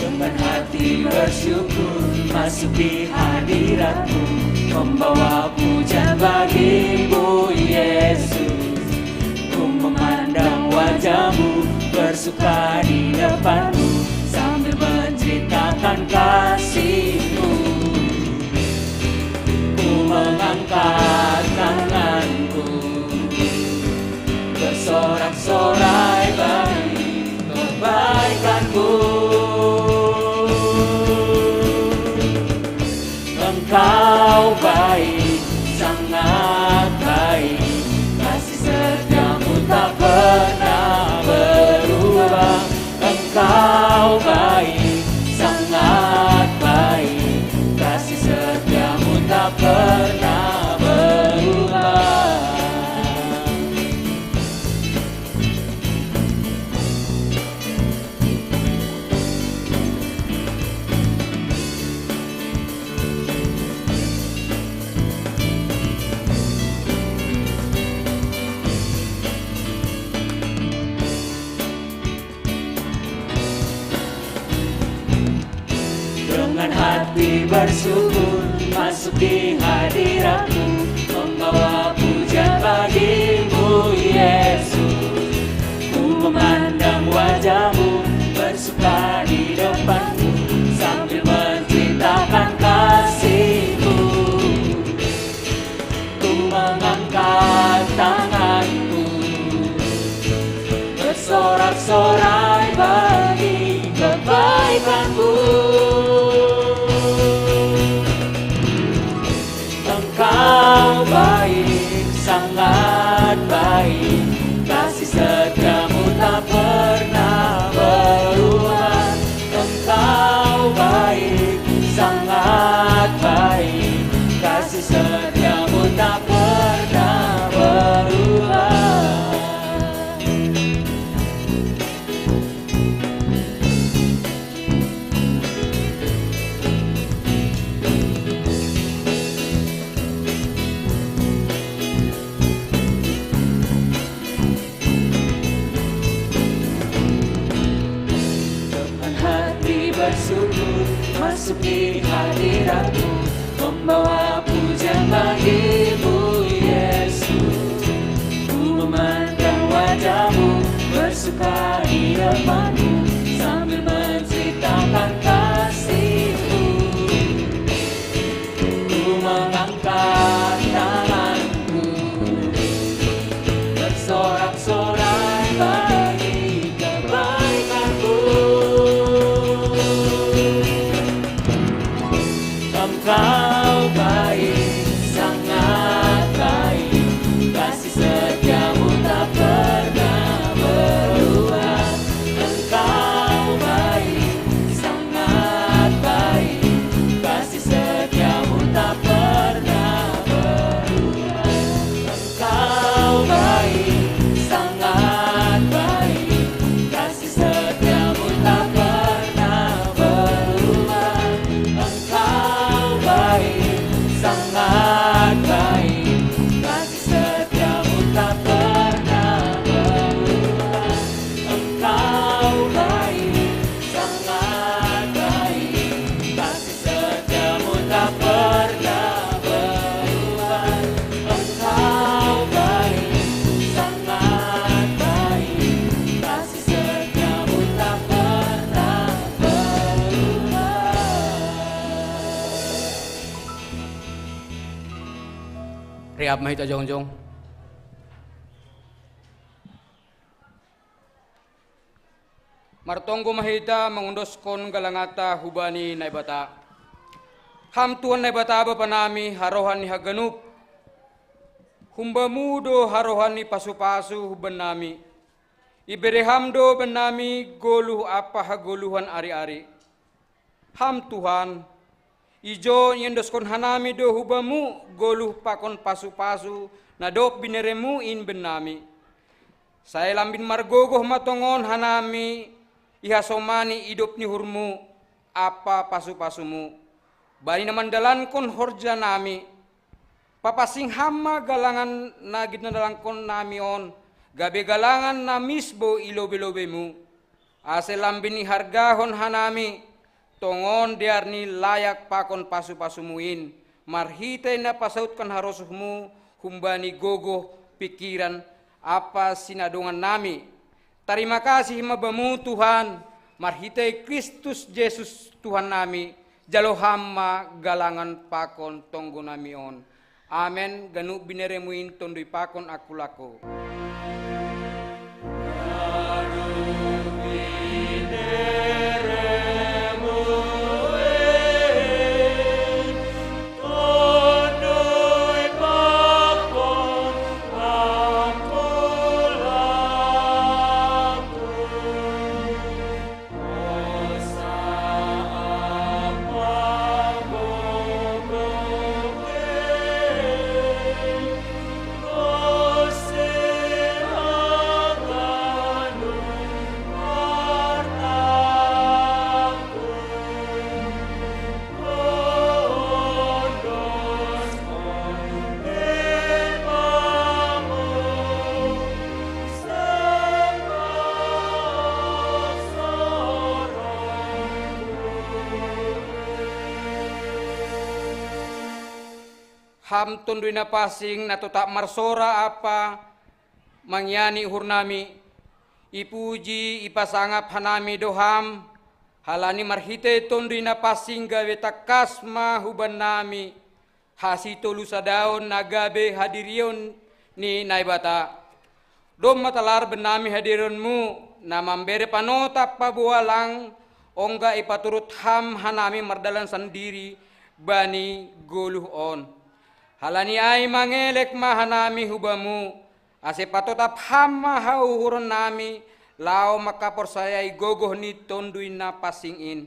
Dengan hati bersyukur masuk di hadiratmu, membawa pujian bagimu, Yesus. Ku memandang wajahmu, bersuka di depanmu, sambil menceritakan kasihmu. Ku mengangkat tanganku, bersorak-sorai bagi kebaikanmu. Engkau baik, sangat baik, kasih setiamu tak pernah berubah. Engkau baik, sangat baik, kasih setiamu tak pernah berubah. Dengan hati bersyukur masuk di hadiratmu, membawa pujian bagimu, Yesus. Ku memandang wajahmu, bersuka di depanmu, sambil menceritakan kasihmu. Ku mengangkat tanganku, bersorak-sorai bagi kebaikanmu. Engkau baik, sangat baik, kasih setiamu tak pernah berubah. Engkau baik, sangat baik, kasih setiamu tak pernah berubah. Dengan hati bersyukur masuk di hadiratmu, membawa pujian bagimu, Yesus. Ku memandang wajahmu, bersuka di depanmu, sambil menceritakan kasihmu. Ku mengangkat tanganku, bersorak-sorai bagi kebaikanmu. Engkau baik, sangat baik, kasih setiamu tak pernah berubah. Siap ma hita jongjong. Martonggo ma hita mangondoskon galanganta hubani Naibata. Ham Tuhan Naibata Bapa nami, harohan ni haganup. Humbamu do harohan ni pasu-pasu hubannami. Ibere ham do bannami goluh ampa hagoluhan ari-ari. Ham Tuhan, ijon iondoskon hanami do hubamu goluh pakon pasu-pasu na dob bineremu in bannami. Sai lambin margogoh ma tongon hanami ihasomani idop ni uhurmu ampa pasu-pasumu. Bani na mandalankon horjanami, papansing ham ma galangan na gindalankonnami on, gabe galangan na misbo i lobei-lobeimu. Ase lambin ihargahon hanami tongon dear ni layak pakon pasu-pasumu in, marhitei na pasautkan harosuhmu humbani gogoh, pingkiran ampa sinadongannami. Tarima kasih ma Bamu Tuhan, marhitei Kristus Jesus Tuhannami, jalo ham ma galangan pakon tonggonami on. Amen. Ganup bineremu in tonduy pakon angkulangku. Ham Tonduy Napansing na totap marsora ampa mangiani uhurnami, ipuji ipasangap hanami do Ham, halani marhitei Tonduy Napansing gabe tangkas ma hubannami hasitolusadaon na gabe hadirion ni Naibata. Domma talar bannami hadirion-Mu, na mambere panotap paboa lang ongga ipaturut Ham hanami mardalan sandiri bani goluh on. Halani ai mangelek ma hanami hu Bamu, ase patotap Ham ma hauhuronnami laho mangkaporsayai gogoh ni Tonduy Napansing in.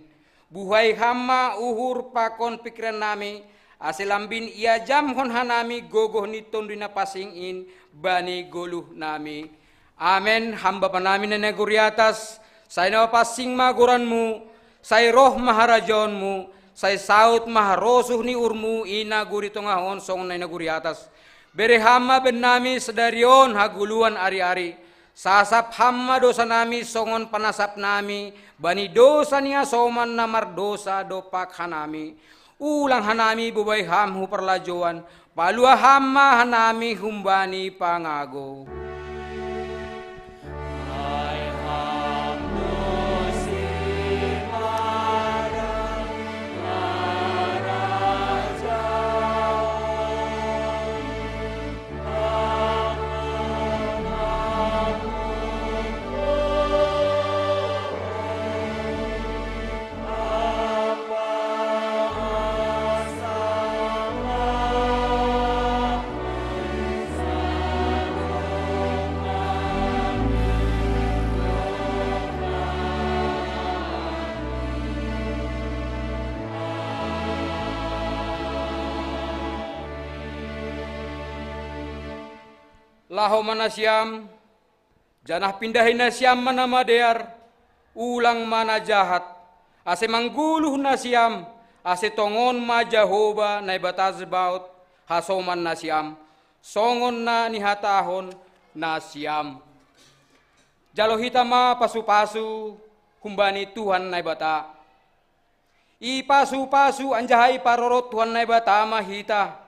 Buhai Ham ma uhur pakon pingkirannami, ase lambin iajamhon hanami gogoh ni Tonduy Napansing in bani goluhnami. Amen. Ham Bapanami na i nagori atas, sai na mapansing ma goran-Mu, sai roh ma harajaon-Mu, sai saut ma harosuh ni uhur-Mu i nagori tongah on songon na i nagori atas. Bere Ham ma bannami sadari on hagoluhan ari-ari. Sasap Ham ma dosanami songon panasapnami bani dosa ni hasoman na mardosa dompak hanami. Ulang hanami bobai Ham hu parlajouan, palua Ham ma hanami humbani pangago. Laho ma nasiam, janah pindahi nasiam ma na madear, ulang ma na jahat, ase manggoluh nasiam, ase tongon ma Jahowa Naibata Zebaot hasoman nasiam, songon na nihatahon nasiam. Jalo hita ma pasu-pasu humbani Tuhan Naibata. Ipasu-pasu anjaha iparorot Tuhan Naibata ma hita.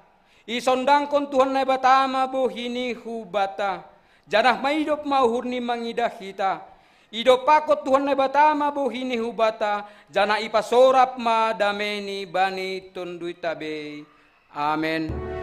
Isondangkon Tuhan Naibata ma bohi-Ni hubanta, janah maidop ma uhur-Ni mangidah hita. Idompakkon Tuhan Naibata ma bohi-Ni hubanta, janah ipasorap ma damei-Ni bani tonduyta bei. Amen.